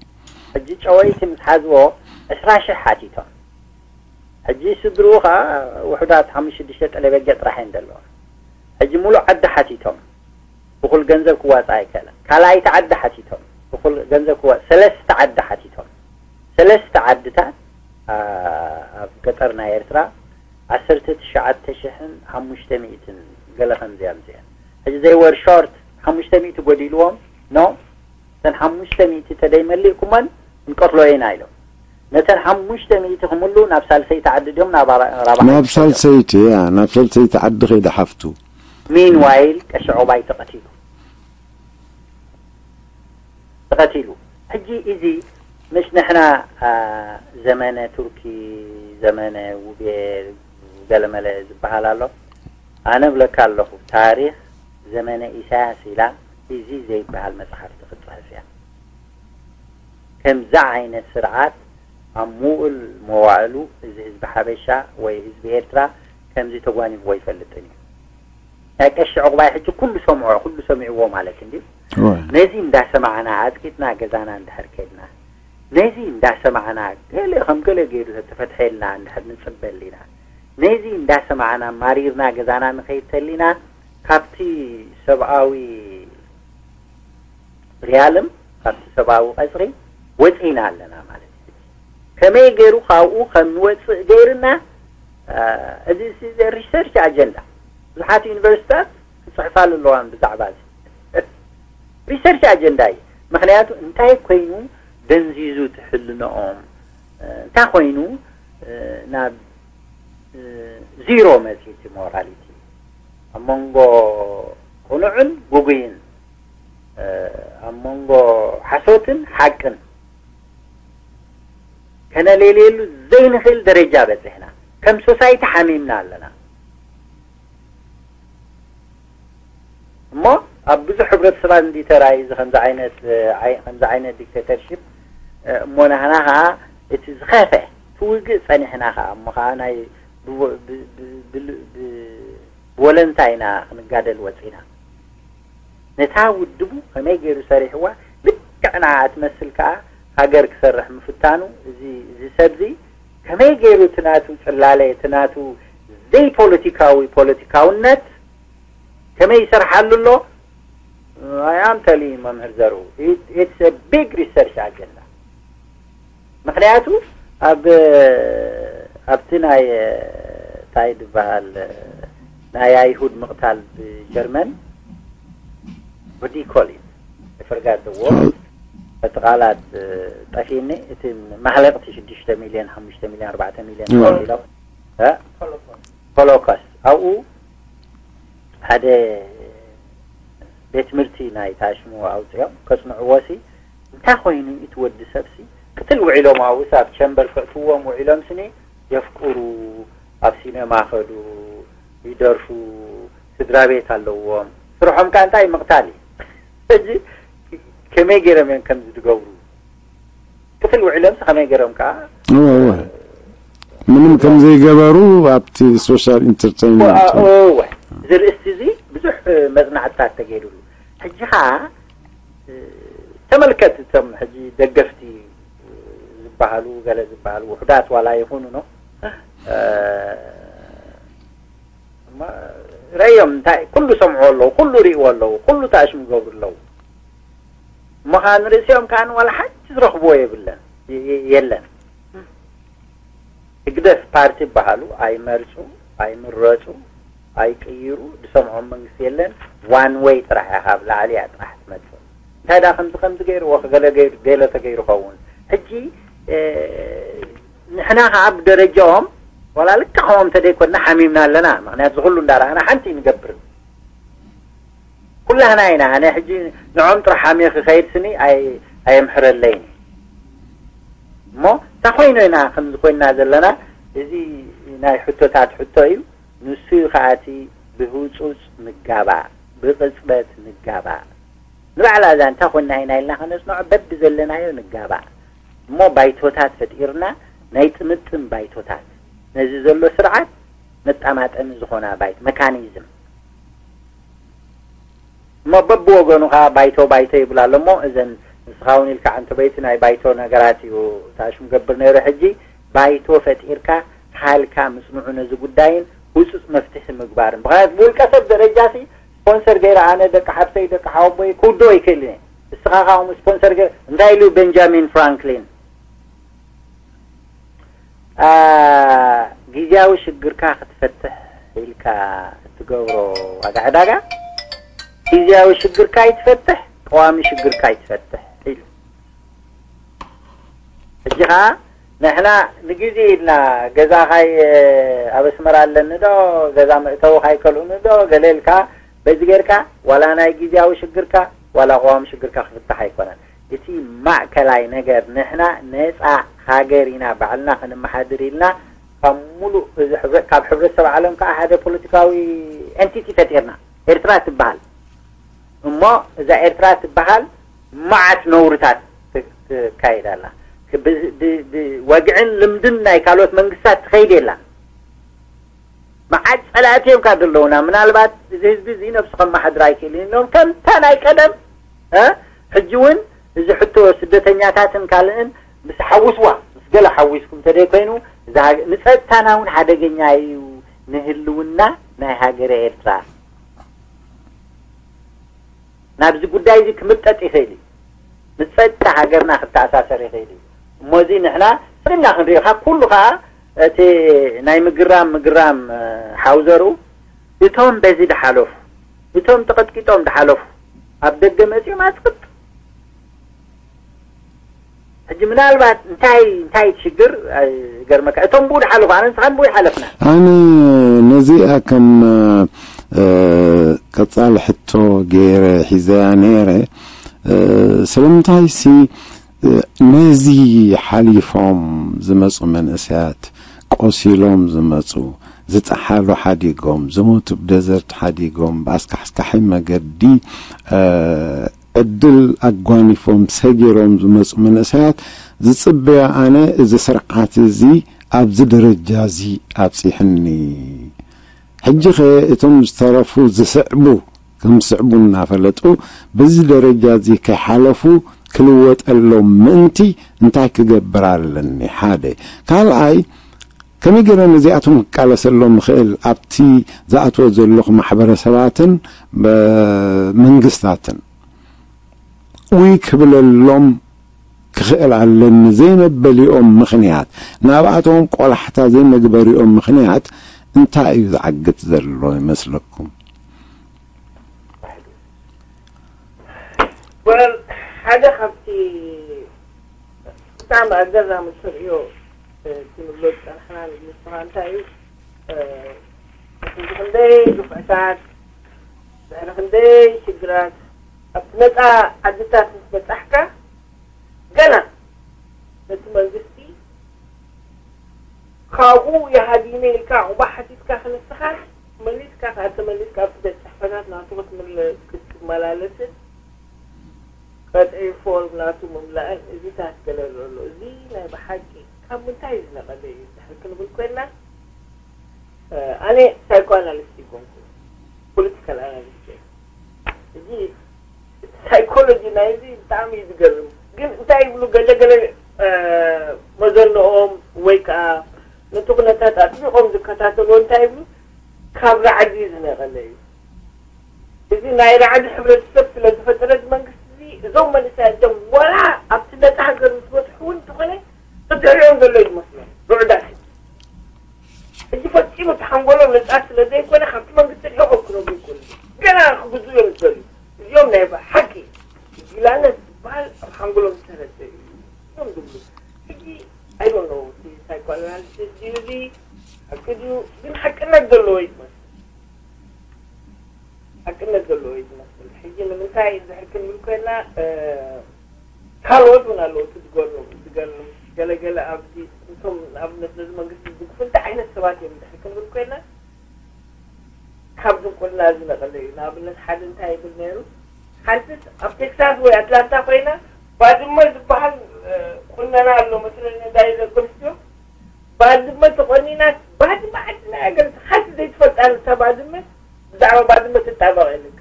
ሕጂ ጨወይቲ ምስ ሓዝዎ ዕስራ ሽሕ ሓቲቶም ሕጂ ስድርኡ ከዓ ውሑዳት ሓሙሽተ ሽዱሽተ ጠለበገ ጥራሕ እየን ዘለዋ ሕጂ ሙሉእ ዓዲ ሓቲቶም እኹል ገንዘብ ክዋፃእ ኣይከኣለን። ካልኣይቲ ዓዲ ሓቲቶም እኹል ገንዘብ ክዋ ሰለስተ ዓዲ ሓቲቶም ሰለስተ ዓድታት ኣብ ገጠር ናይ ኤርትራ ዓሰርተ ትሽዓተ ሽሕን ሓሙሽተ ሚእትን ገለ ከምዚኣ ኣምፅአን። ሕጂ they were short ሓሙሽተ ሚእቲ ጎዲልዎም no እተን ሓሙሽተ ሚእቲ ተደይመሊእኩመን ክንቀትሎ ኢና ኢሎም። ነተን ሓሙሽተ ሚእቲ ክምሉ ናብ ሳልሰይቲ ዓዲ ድዮም ናብ ራብዓይቲ ናብ ሳልሰይቲ ያ ናብ ሳልሰይቲ ዓዲ ከይደ ሓፍቱ Meanwhile ቀሺ ዑባይ ተቐቲሉ ተቐቲሉ። ሕጂ እዚ ምሽ ንሕና ዘመነ ቱርኪ ዘመነ ውቤ ገለመለ ዝበሃል ኣሎ። ኣነ እብለካ ኣለኹ፣ ታሪኽ ዘመነ ኢሳያስ ኢላ እዚ ዘይበሃል መጽሓፍቲ ክትጽሕፍ እያ። ከምዚ ዓይነት ስርዓት ኣብ ምውል መዋእሉ እዚ ህዝቢ ሓበሻ ወይ ህዝቢ ኤርትራ ከምዚ ተጓኒፍዎ ኣይፈልጥን እዩ። ናይ ቀሺ ዕቑባይ ሕጂ ኩሉ ሰምዖ፣ ኩሉ ሰሚዕዎ ማለት እንድዩ። ነዚ እንዳሰማዕና ኣጽቂጥና ገዛና እንድሕር ከድና፣ ነዚ እንዳሰማዕና ገለ ከም ገለ ገይሩ ተተፈትሐልና እንድሕር ንጽበል ኢና። ነዚ እንዳሰማዕና ማሪርና ገዛና ንኸይድ ተሊና ካብቲ ሰብኣዊ ሪያልም ካብቲ ሰብኣዊ ቀጽሪ ወጺና ኣለና ማለት እዩ። ከመይ ገይሩ ካብኡ ከም ንወጽእ ገይርና፣ እ፣ እዚ ሲ-፣ ሪሰርች ኣጀንዳ ብዙሓት ዩኒቨርሲታት ክጽሕፋሉ ኣለዋን ብዛዕባ እዚ። ሪሰርች ኣጀንዳ እዩ። ምኽንያቱ እንታይ ኮይኑ ደንዚዙ ትሕልነኦም፣ እ፣ እንታይ ኮይኑ፣ እ፣ ናብ፣ እ፣ ዚሮ መጺእ እቲ ሞራሊቲ ኣብ መንጎ ቅኑዕን ጉጉይን፣ እ፣ ኣብ መንጎ ሓሶትን ሓቅን ከነሌልየሉ ዘይንኽእል ደረጃ በጺሕና። ከም ሶሳይቲ ሓሚምና ኣለና። እሞ ኣብ ብዙሕ ሕብረተሰባት እንዲ ተራእዩ እዚ ከምዚ ዓይነት፣ እ፣ ኣይ-፣ ከምዚ ዓይነት ዲክቴተርሺፕ፣ እ፣ እሞ ናህና ኸዓ እቲ ዝኸፈ ትውግእ ጸኒሕና ኸዓ እሞ ኸዓ ናይ ብዎ-፣ ብ-፣ ብ-፣ ብል-፣ ብ-፣ ብወለንታ ኢና ክንጋደል ወጺና። ነታ ውድቡ ከመይ ገይሩ ሰሪሕዋ ልክዕ ንዓ ትመስል ከኣ ሃገር ክሰርሕ ምፍታኑ እዚ፣ እዚ ሰብዚ ከመይ ገይሩ እቲ ናቱ ጽላለ፣ እቲ ናቱ ዘይፖለቲካዊ ፖለቲካውነት ከመይ ይሰርሓሉ ኣሎ? ኣይ ኣም ተሊ መምህር ዘሩ፣ it's a big research agenda። ምኽንያቱ ኣብ፣ ኣብቲ ናይ፣ እንታይ ዝበሃል፣ ናይ ኣይሁድ ምቕታል ብጀርመን፣ what do you call it? I forgot the word። እቲ ቃላት፣ እ፣ ጠፊኒ። እቲ ማህለቕቲ ሽዱሽተ ሚልዮን፣ ሓሙሽተ ሚልዮን፣ ኣርባዕተ ሚልዮን ኢሎም፣ እ? ሆሎኮስት። ኣብኡ ሓደ ቤት ትምህርቲ ናይ ታሽሙ ኣውፅኦም ከፅንዕዎ ሲ፣ እንታይ ኮይኑ እቲ ወዲ ሰብሲ ቅትል ውዒሎም ኣብኡስ ኣብ ቸምበር ክዕትዎም ውዒሎም ስኒ የፍቅሩ፣ ኣብ ሲነማ ኸዱ፣ ይደርፉ፣ ስድራ ቤት ኣለዎም። ስርሖም ከኣ እንታይ ምቕታል እዩ። ሕጂ ከመይ ገይሮም እዮም ከምዚ ዝገብሩ? ክፍል ውዕሎምስ ከመይ ገይሮም ከኣ እወ፣ እወ። ምንም ከም ዘይገበሩ ኣብቲ ሶሻል ኢንተርቴይንመንት። እወ፣ እወ። እዚ ርእስቲ እዚ ብዙሕ መጽናዕትታት ተገይሩሉ። ሕጂ ከኣ ተመልከት፣ እቶም ሕጂ ደገፍቲ ዝበሃሉ፣ ገለ ዝበሃሉ ውሑዳት ዋላ ይኹኑ ነው፣ እማ ረእዮም እንታይ ኩሉ ሰምዑ ኣለዉ፣ ኩሉ ርእይዎ ኣለዉ፣ ኩሉ ተኣሽሙ ይገብሩ ኣለዉ። እሞ ኸኣ ንርእሲኦም ከኣ ዋላ ሓንቲ ዝረኽብዎ የብለን፣ የ-፣ የ-፣ የለን። ህግደፍ ፓርቲ ይበሃሉ፣ ኣይመርጹ፣ ኣይምረጹ፣ ኣይቅይሩ፣ ዝሰምዖም መንግስቲ የለን። ዋን ዌይ ጥራሕ እያ፣ ካብ ላዕሊ እያ ጥራሕ ትመጽእ። እንታይ ደኣ ከምዚ ከምዚ ገይርዎ፣ ገለ ገይሩ፣ ገለ ተገይሩ ኸውን። ሕጂ፣ እ፣ ንሕና ኸኣ ብደረጃኦም፣ ዋላ ልክዕ ከምኦም እንተደይኮንና ሓሚምና ኣለና። ምኽንያቱ ዝኹሉ እንዳረኣና ሓንቲ ንገብር። ኩላህና ኢና። ኣነ ሕጂ ንዖም ጥራሕ ሓሚየ ክኸይድ ስኒ ኣይ-፣ ኣየምሕረለይን። እሞ እንታይ ኮይኑ ኢና ከምዚ ኮይንና ዘለና? እዚ ናይ ሕቶታት ሕቶ እዩ። ንሱ እዩ ከኣ እቲ ብህጹጽ ንጋባእ፣ ብቕጽበት ንጋባእ። ንባዕላ እዛ እንታይ ኮይንና ኢና ኢልና ከነጽንዖ በብዘለናዮ ንጋባእ። እሞ ባይቶታት ፈጢርና፣ ናይ ጥምጥም ባይቶታት፣ ነዚ ዘሎ ስርዓት መጣማጠሚ ዝኾና ባይት-፣ መካኒዝም። እሞ በብወገኑ ኸኣ ባይቶ ባይቶ ይብል ኣሎ። እሞ እዘን ንስኻ እውን ኢልካ ዓንተበይቲ ናይ ባይቶ ነገራት እዩ ታሽም ገብር ነይሩ። ሕጂ ባይቶ ፈጢርካ ሃልካ ምጽንዑ ነዚ ጉዳይን ህጹጽ መፍትሒ ምግባርን። ምኽንያቱ ብውልቀ ሰብ ደረጃ ሲ ስፖንሰር ገይረ ኣነ ደቂ ሓብተይ ደቂ ሓወቦይ ክውድኦ ይክእል እየ። ንስኻ ኸኣ ስፖንሰር ገይረ እንታይ ኢሉ ቤንጃሚን ፍራንክሊን? አ፣ ግዝያዊ ሽግርካ ክትፈትሕ ኢልካ እትገብሮ ዋጋ ዕዳጋ፣ ግዝያዊ ሽግርካ ይትፈትሕ፣ ቀዋሚ ሽግርካ ይትፈትሕ ኢሉ። ሕጂ ኸኣ ንሕና ንግዜ ኢልና ገዛኻይ ኣብ ኣስመራ ኣለኒ ዶ፣ ገዛ መእተዊ ካይከልኡኒ ዶ፣ ገለ ኢልካ በዚ ጌርካ ዋላ ናይ ግዝያዊ ሽግርካ ዋላ ቀዋሚ ሽግርካ ክፍታሕ ኣይኮነን። እቲ ማእከላይ ነገር ንሕና ነጻ ሃገር ኢና ባዕልና ክንመሓድር ኢልና ካብ ሙሉእ እዚ ሕብረ- ካብ ሕብረተሰብ ዓለም ከዓ ሓደ ፖለቲካዊ ኤንቲቲ ፈጢርና ኤርትራ ትበሃል። እሞ እዛ ኤርትራ ትበሃል መዓት ነውርታት ት- ትካየድ ኣላ። ብ- ብ- ብወግዕን ልምድን ናይ ካልኦት መንግስታት ትኸይድ የላን። መዓት ጸላእቲ እዮም ካብ ዘለውና። ምናልባት እዚ ህዝቢ እዚ ነብሱ ከመሓድር ኣይክእልን ኢሎም ከምታ ናይ ቀደም እ? ሕጂ እውን እዚ ሕቶ ስደተኛታትን ካልእን ምስ ሓውስዋ ምስ ገለ ሓዊስኩም እንተደይ ኮይኑ እዛ ሃገ- ንጸጥታና እውን ሓደገኛ እዩ። ንህልውና ናይ ሃገረ ኤርትራ ናብዚ ጉዳይ እዚ ክምጠጥ ይኽእል እዩ። ምስ ጸጥታ ሃገርና ክተኣሳሰር ይኽእል እዩ። እሞ እዚ ንሕና ስርና ክንሪኦ ካብ ኩሉ ከዓ እቲ ናይ ምግራም ምግራም እ፣ ሓውዘሩ እቶም በዚ ድሓለፉ እቶም ተቐጥቂጦም ድሓለፉ ኣብ ደገ መጺኦም ኣጽቅጥ ሕጂ ምናልባት እንታይ እንታይ ሽግር ገርመካ እቶም ብኡ ድሓለፉ ኣነ ንስኻን ብኡ ይሓለፍና ኣነ ነዚኣ ከም እ፣ ቀጻሊ ሕቶ ገይረ ሒዘያ ነይረ። እ፣ ስለምንታይ ሲ እ፣ ነዚ ሓሊፎም ዝመጹ መንእሰያት ቆሲሎም ዝመጹ ዝጠሓሉ ሓዲጎም ዝሞቱ ብደዘርት ሓዲጎም ብኣስካሕካሒ መገዲ እ፣ ዕድል ኣጓኒፎም ሰጊሮም ዝመፁ መንእሰያት ዝፅበዮ ኣነ እዚ ስርዓት እዚ ኣብዚ ደረጃ እዚ ኣብፂሕኒ ሕጂ ኸ እቶም ዝተረፉ ዝስዕቡ ከም ዝስዕቡ እናፈለጡ በዚ ደረጃ እዚ ከይሓለፉ ክልወጠሎም ምእንቲ እንታይ ክገብር ኣለኒ ሓደ ካልኣይ ከመይ ገይረ ነዚኣቶም ክቃለሰሎም ይኽእል ኣብቲ ዝኣትዎ ዘለኹ ማሕበረሰባትን መንግስታትን ውይ ክብለሎም ክኽእል ኣለኒ ዘይመበሊኦም ምኽንያት ናብኣቶም ቆላሕታ ዘይመግበሪኦም ምኽንያት እንታይ እዩ ዝዓግት ዘሎ ይመስለኩም ወል ሓደ ካብቲ ብጣዕሚ ኣገራሚ ትርእዮ ትንብሎ ዝፀናሕና ንስኻ እንታይ እዩ ክንደይ ግፍዕታት ድሕሪ ክንደይ ሽግራት ኣብቲ ነፃ ዓድታት ምስ በፃሕካ ገና ነቲ መንግስቲ ካብኡ ይሃዲነ ኢልካ ዑቕባ ሓቲትካ ክንስኻን መሊስካ ከዓ ተመሊስካ ኣብቲ ቤት ፅሕፈታት ናቱ ክትመላለስን ቀጥዒ ፎርም ናቱ ምምላእን እዚታት ገለ ኣሎ እዚ ናይ ብሓቂ ካብ ምንታይ ዝነቐለ እዩ ድሕር ክንብል ኮይንና ኣነ ሳይኮ ኣናሊስት ይኮንኩ ፖለቲካል ኣናሊስት እዚ ሳይኮሎጂ ናይዚ ብጣዕሚ እዩ ዝገርም ግን እንታይ ይብሉ ገለገለ መዘንኦም ወይ ከዓ ነቲ ኩነታት ኣጥቢቆም ዝከታተልዎ እንታይ ይብሉ ካብ ራዕዲ ዝነቐለ እዩ እዚ ናይ ራዕዲ ሕብረተሰብ ስለ ዝፈጠረ መንግስቲ እዚ እዞም መንእሰያት እዞም ዋላ ኣብቲ ነፃ ሃገር ምስ በፅሑ እውን እንተኾነ ብድሕሪኦም ዘሎ እዩ ዝመስሎም ርዑዳት ሕጂ ፈፂሙ እቲ ሓንጎሎም ነፃ ስለ ዘይኮነ ካብቲ መንግስቲ ርሒቆም ክነብሩ ይኮኑ ገና ክግዙ እዮም ዝደልዩ እዚኦም ናይ ሓቂ ጊላነት ዝበሃል ኣብ ሓንጎሎም ዝተረሰ እዩ እዮም ዝብሉ ሕጂ ኣይዶኖ እቲ ሳይኮ ኣናሊሲስ ድዩ እዚ ሓቂ ድዩ ግን ሓቅነት ዘለዎ እዩ ዝመስል ሓቅነት ዘለዎ እዩ ዝመስል ሕጂ ንምንታይ ዝሕክል ብል ኮይና ካልኦት እውን ኣለዉ እቲ ዝገርም ዝገርም ገለገለ ኣብዚ እቶም ንኣብነት ነዚ መንግስቲ ዝድግፉ እንታይ ዓይነት ሰባት እዮም ድሕር ክንብል ኮይና ካብ ድንቁርና ዝነቐለ እዩ ንኣብነት ሓደ እንታይ ይብል ነይሩ ሓንትስ ኣብ ቴክሳስ ወይ ኣትላንታ ኮይና ባድመ ዝበሃል ቁነና ኣሎ መስለኒ ዳይ ደቂ ኣንስትዮ ባድመ ተቆኒናስ ባድመ ዓድና ገለ ሓንቲ ዘይትፈልጣ እታ ባድመ ብዛዕባ ባድመ ትጣበቕ የለካ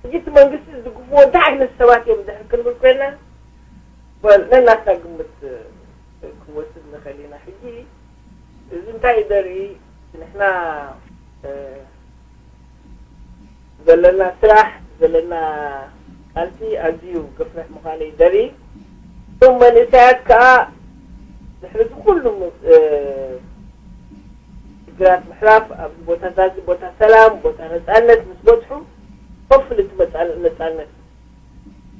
ሕጂ እቲ መንግስቲ ዝድግፍዎ እንታይ ዓይነት ሰባት እዮም ድሕር ክንብል ኮይና ነናትና ግምት ክንወስድ ንኽእል ኢና ሕጂ እዚ እንታይ እዩ ዘርኢ ንሕና ዘለና ስራሕ ዘለና ቃልሲ ኣዝዩ ገፍሕ ምዃኑ እዩ ዘርኢ እቶም መንእሰያት ከዓ ድሕሪ እዚ ኩሉ ሽግራት ምሕላፍ ኣብዚ ቦታታት እዚ ቦታ ሰላም ቦታ ነፃነት ምስ በፅሑ ኮፍል እቲ ነፃነት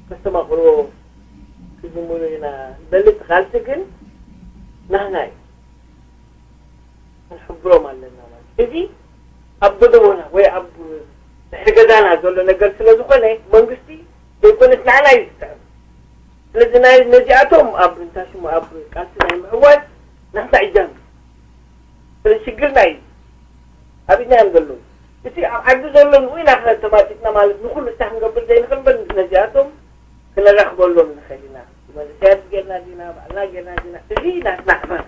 ከስተማቕርዎ ክጅምሩ ኢና ንበሊ እቲ ቃልሲ ግን ናህና እዩ ክንሕብሮም ኣለና ማለት እዚ ኣብ ጎደቦና ወይ ኣብ ድሕሪ ገዛና ዘሎ ነገር ስለ ዝኾነ መንግስቲ ዘይኮነስ ንዓና እዩ ዝስዕብ ስለዚ ናይ ነዚኣቶም ኣብ እንታይ ሽሙ ኣብ ቃልሲ ናይ ምዕዋት ናህና እጃም ስለ ሽግርና እዩ። ኣብ ኢድና እዮም ዘለዉ። እቲ ኣብ ዓዲ ዘሎ ንኡ ኢና ክነተማቲትና ማለት ንኹሉ እታ ክንገብር ዘይንኽእል እምበር ነዚኣቶም ክነራኽበሎም ንኽእል ኢና። መንእሰያት ጌርና ዲና፣ ባዕልና ጌርና ዲና፣ እዚ ናትና ዕማም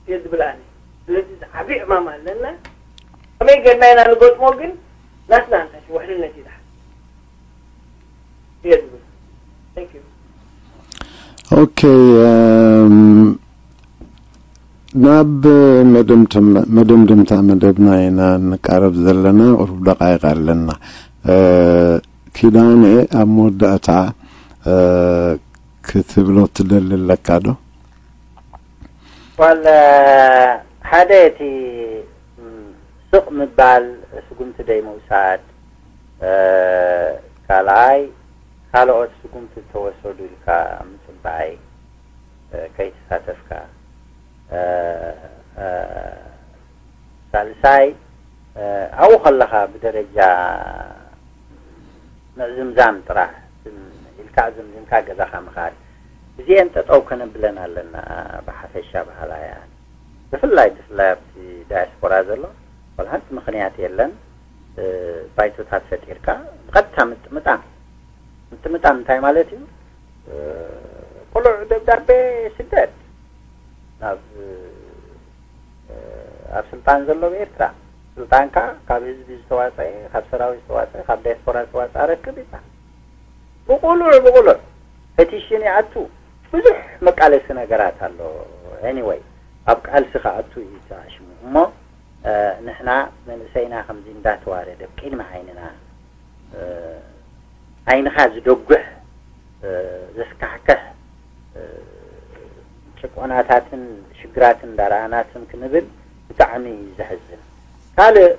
እየ ዝብል ኣነ። ስለዚ ዝዓቢ ዕማም ኣለና። ከመይ ጌርና ኢና ንገጥሞ ግን ናትና እንታሽ ውሕልነት እዩ ዝሓ እየ ዝብል። Thank you። ኦኬ፣ ናብ መደምደምታ መደብና ኢና ንቃረብ ዘለና። ቁሩብ ደቃይቅ ኣለና። ኪዳነ፣ ኣብ መወዳእታ ክትብሎ ትደሊ ኣለካ ዶ? ዋል ሓደ እቲ ስቕ ምባል፣ ስጉምቲ ደይ ምውሳድ፣ ካልኣይ ካልኦት ስጉምቲ ተወሰዱ ኢልካ ምጽባይ፣ ከይተሳተፍካ፣ ሳልሳይ ኣብኡ ከለኻ ብደረጃ ምዕዝምዛም ጥራሕ ኢልካ ዝምዝምካ ገዛኻ ምኻድ። እዚኤን ጠጠው ከነብለን ኣለና። ብሓፈሻ ባህላያ ብፍላይ ብፍላይ ኣብቲ ዳያስፖራ ዘሎ ወላ ሓንቲ ምኽንያት የለን። ባይቶታት ፈጢርካ ብቐጥታ ምጥምጣም። ምጥምጣም እንታይ ማለት እዩ? ቅሉዕ ደብዳቤ ስደድ ናብ ኣብ ስልጣን ዘሎ ብኤርትራ። ስልጣንካ ካብ ህዝቢ ዝተዋፀ፣ ካብ ሰራዊት ዝተዋፀ፣ ካብ ዳያስፖራ ዝተዋፀ ኣረክብ ይባል። ብቁሉዕ ብቁሉዕ ፔቲሽን ይኣቱ። ብዙሕ መቃለሲ ነገራት ኣሎ። Anyway፣ ኣብ ቃልሲ ክኣቱ እዩ ተኣሽሙ። እሞ ንሕና መንእሰይና ከምዚ እንዳተዋረደ ቅድሚ ዓይንና ዓይንኻ ዝደጉሕ ዘስካሕክሕ ጭቆናታትን ሽግራትን እንዳረኣናትን ክንብል ብጣዕሚ እዩ ዘሕዝን። ካልእ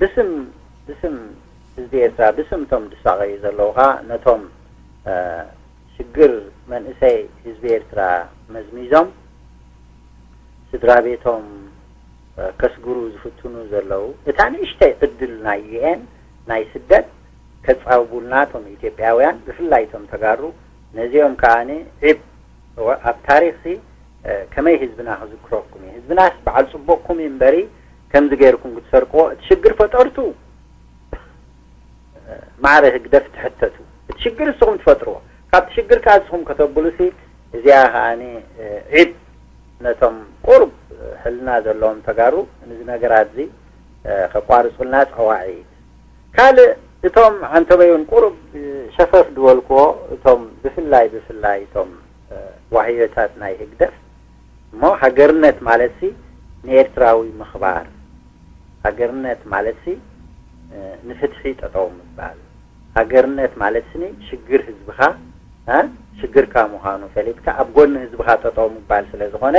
ብስም ብስም ህዝቢ ኤርትራ ብስም እቶም ዝሳቐዩ ዘለዉ ኸዓ ነቶም ሽግር መንእሰይ ህዝቢ ኤርትራ መዝሚዞም ስድራ ቤቶም ከስግሩ ዝፍትኑ ዘለዉ እታ ንእሽተይ ዕድል ናይ ዩኤን ናይ ስደት ከጻብቡልና እቶም ኢትዮጵያውያን ብፍላይ እቶም ተጋሩ ነዚኦም ከኣ ዒብ ኣብ ታሪኽሲ ከመይ ህዝብና ክዝክረኩም እዩ ህዝብናስ በዓል ጽቡቕኩም እዩ እምበሪ ከምዚ ገይርኩም ክትሰርቅዎ እቲ ሽግር ፈጠርቱ ማዕረ ህግደፍ ትሕተቱ እቲ ሽግር ንስኹም ትፈጥርዎ ካብቲ ሽግር ከኣ ንስኹም ከተብሉሲ እዚኣ ከኣ ዒብ ነቶም ቁሩብ ሕልና ዘለዎም ተጋሩ ንዚ ነገራት እዚ ከቋርጹልና ጸዋዒት ካልእ እቶም ዓንተበይ እውን ቁሩብ ሸፈፍ ዝበልክዎ እቶም ብፍላይ ብፍላይ እቶም ዋህዮታት ናይ ህግደፍ እሞ ሃገርነት ማለትሲ ንኤርትራዊ ምኽባር ሃገርነት ማለትሲ ንፍትሒ ጠጠው ምባል ሃገርነት ማለት ስኒ ሽግር ህዝብኻ ሽግርካ ምዃኑ ፈሊጥካ ኣብ ጎኒ ህዝብኻ ጠጠው ምባል ስለ ዝኾነ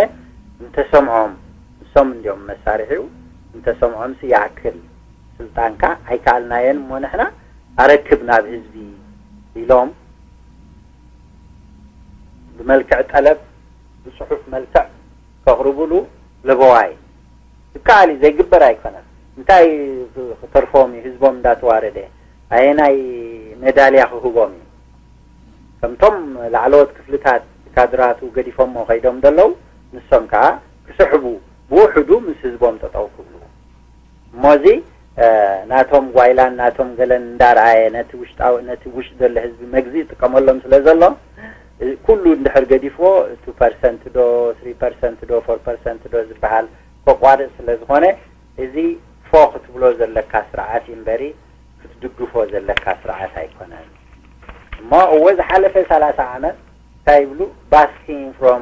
እንተሰምዖም ንሶም እንዲዮም መሳርሒኡ እንተሰምዖምሲ ይኣክል ስልጣንካ ኣይከኣልናዮን እሞ ንሕና ኣረክብ ናብ ህዝቢ ኢሎም ብመልክዕ ጠለብ ብፅሑፍ መልክዕ ከቕርቡሉ ለበዋይ ይከኣል እዩ ዘይግበር ኣይኮነን እንታይ ክተርፎም እዩ ህዝቦም እንዳተዋረደ ኣየናይ ሜዳልያ ክህቦም እዩ ከምቶም ላዕለዎት ክፍልታት ካድራቱ ገዲፎሞ ከይዶም ዘለዉ ንሶም ከዓ ክስሕቡ ብውሕዱ ምስ ህዝቦም ጠጠው ክብሉ እሞዚ ናቶም ጓይላን ናቶም ገለን እንዳረኣየ ነቲ ውሽጣዊ ነቲ ውሽጢ ዘሎ ህዝቢ መግዚ ይጥቀመሎም ስለ ዘሎ ኩሉ እንድሕር ገዲፍዎ ቱ ፐርሰንት ዶ ስሪ ፐርሰንት ዶ ፎር ፐርሰንት ዶ ዝበሃል ከቋርፅ ስለ ዝኾነ እዚ ፎ ክትብሎ ዘለካ ስርዓት እዩ እምበሪ ክትድግፎ ዘለካ ስርዓት ኣይኮነን እሞ እወ ዝሓለፈ ሰላሳ ዓመት እንታይ ይብሉ basking from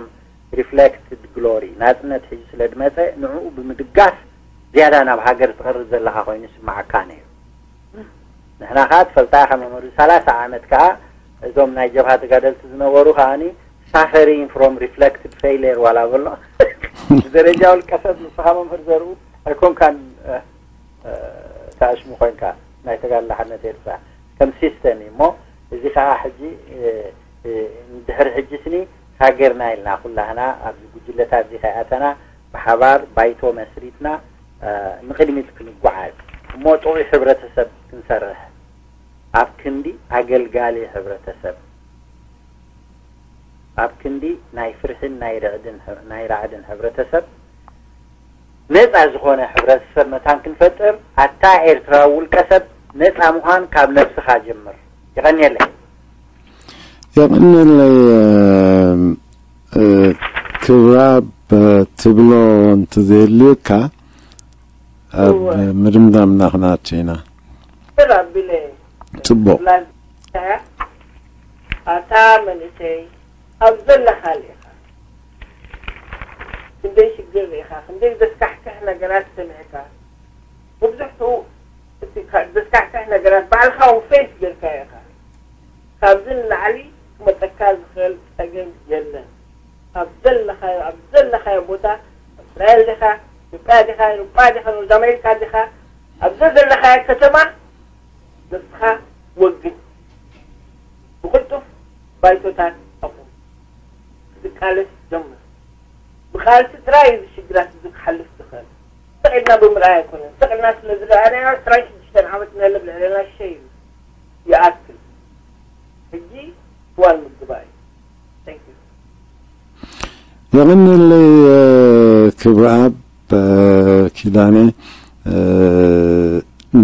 reflected glory ናፅነት ሒዙ ስለ ዝመፀ ንዕኡ ብምድጋፍ ዝያዳ ናብ ሃገር ትቐርብ ዘለኻ ኮይኑ ይስምዓካ ነይሩ ንሕና ከዓ ትፈልጣ ኢኻ መምህር ሰላሳ ዓመት ከዓ እዞም ናይ ጀብሃ ተጋደልቲ ዝነበሩ ከዓኒ suffering from reflected failure ዋላ በሎ ብደረጃ ውልቀሰብ ንስኻ መምህር ዘርኡ ኣይኮንካን ተኣሽሙ ኮይንካ ናይ ተጋድሎ ሓርነት ኤርትራ ከም ሲስተም እዩ እሞ እዚ ከዓ ሕጂ ድሕሪ ሕጂ ስኒ ሃገርና ኢልና ኩላህና ኣብዚ ጉጅለታት እዚ ከይኣተና ብሓባር ባይቶ መስሪትና ንቕድሚት ክንጓዓዝ እሞ ጥዑይ ሕብረተሰብ ክንሰርሕ ኣብ ክንዲ ኣገልጋሊ ሕብረተሰብ ኣብ ክንዲ ናይ ፍርሕን ናይ ራዕድን ሕብረተሰብ ነጻ ዝኾነ ሕብረተሰብ መታን ክንፈጥር ኣታ ኤርትራዊ ውልቀ ሰብ ነጻ ምዃን ካብ ነብስኻ ጀምር። ይቐንየለይ። የቐንየለይ። ክብራ ትብሎ እንተዘየልዩካ ኣብ ምድምዳምና ክናቸው ኢና። ብራቢለ ጽቡቕ። ኣታ መንእሰይ ኣብ ዘለኻሉ ኢኻ። ክንደይ ሽግር ርኢኻ፣ ክንደይ ዘስካሕክሕ ነገራት ሰሚዕካ። መብዝሕትኡ እቲ ዘስካሕክሕ ነገራት ባዕልኻ እውን ፌስ ጌርካዮ ኢኻ። ካብዚ ንላዕሊ ክመፀካ ዝኽእል ፀገም የለን። ኣብ ዘለኻዮ ኣብ ዘለኻዮ ቦታ፣ እስራኤል ዲኻ፣ ኢትዮጵያ ዲኻ፣ ኤውሮጳ ዲኻ፣ ኖርዝ ኣሜሪካ ዲኻ፣ ኣብ ዘለኻዮ ከተማ ነብስኻ ወግን። ብቕልጡፍ ባይቶታት ኣቑም። ክትቃለስ ጀምር። ብቓልሲ ጥራይ እዩ እዚ ሽግራት እዚ ክሓልፍ ዝኽእል። ስቕ ኢልና ብምርኣይ ኣይኮነን። ስቕ ኢልና ስለ ዝረኣናዮ ዕስራን ሽዱሽተን ዓመት ንህልብ ልዕለና ሸይም ይኣክል። ሕጂ እዋን ምግባእ እዩ። Thank you። የቐንየለይ ክብረኣብ ኪዳነ።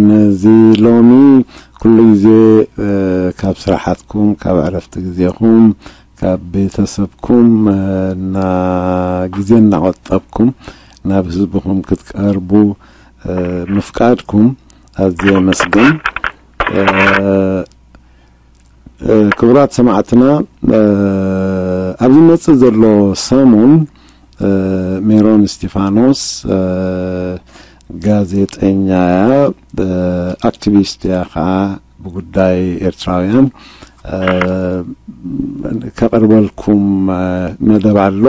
ነዚ ሎሚ ኩሉ ግዜ ካብ ስራሓትኩም፣ ካብ ዕረፍቲ ግዜኹም፣ ካብ ቤተሰብኩም እና ግዜ እናቆጠብኩም ናብ ህዝብኹም ክትቀርቡ ምፍቃድኩም ኣዝየ የመስግን። ክቡራት ሰማዕትና፣ ኣብ ዝመጽእ ዘሎ ሰሙን ሜሮን እስቲፋኖስ ጋዜጠኛ እያ፣ ኣክቲቪስት እያ ከዓ ብጉዳይ ኤርትራውያን ከቕርበልኩም መደብ ኣሎ።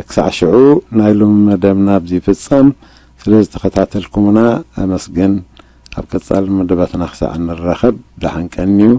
ክሳዕ ሽዑ ናይ ሎሚ መደብና ኣብዚ ይፍጸም። ስለ ዝተኸታተልኩምና ኣመስግን። ኣብ ቀጻሊ መደባትና ክሳዕ እንራኸብ ደሓን ቀንዩ።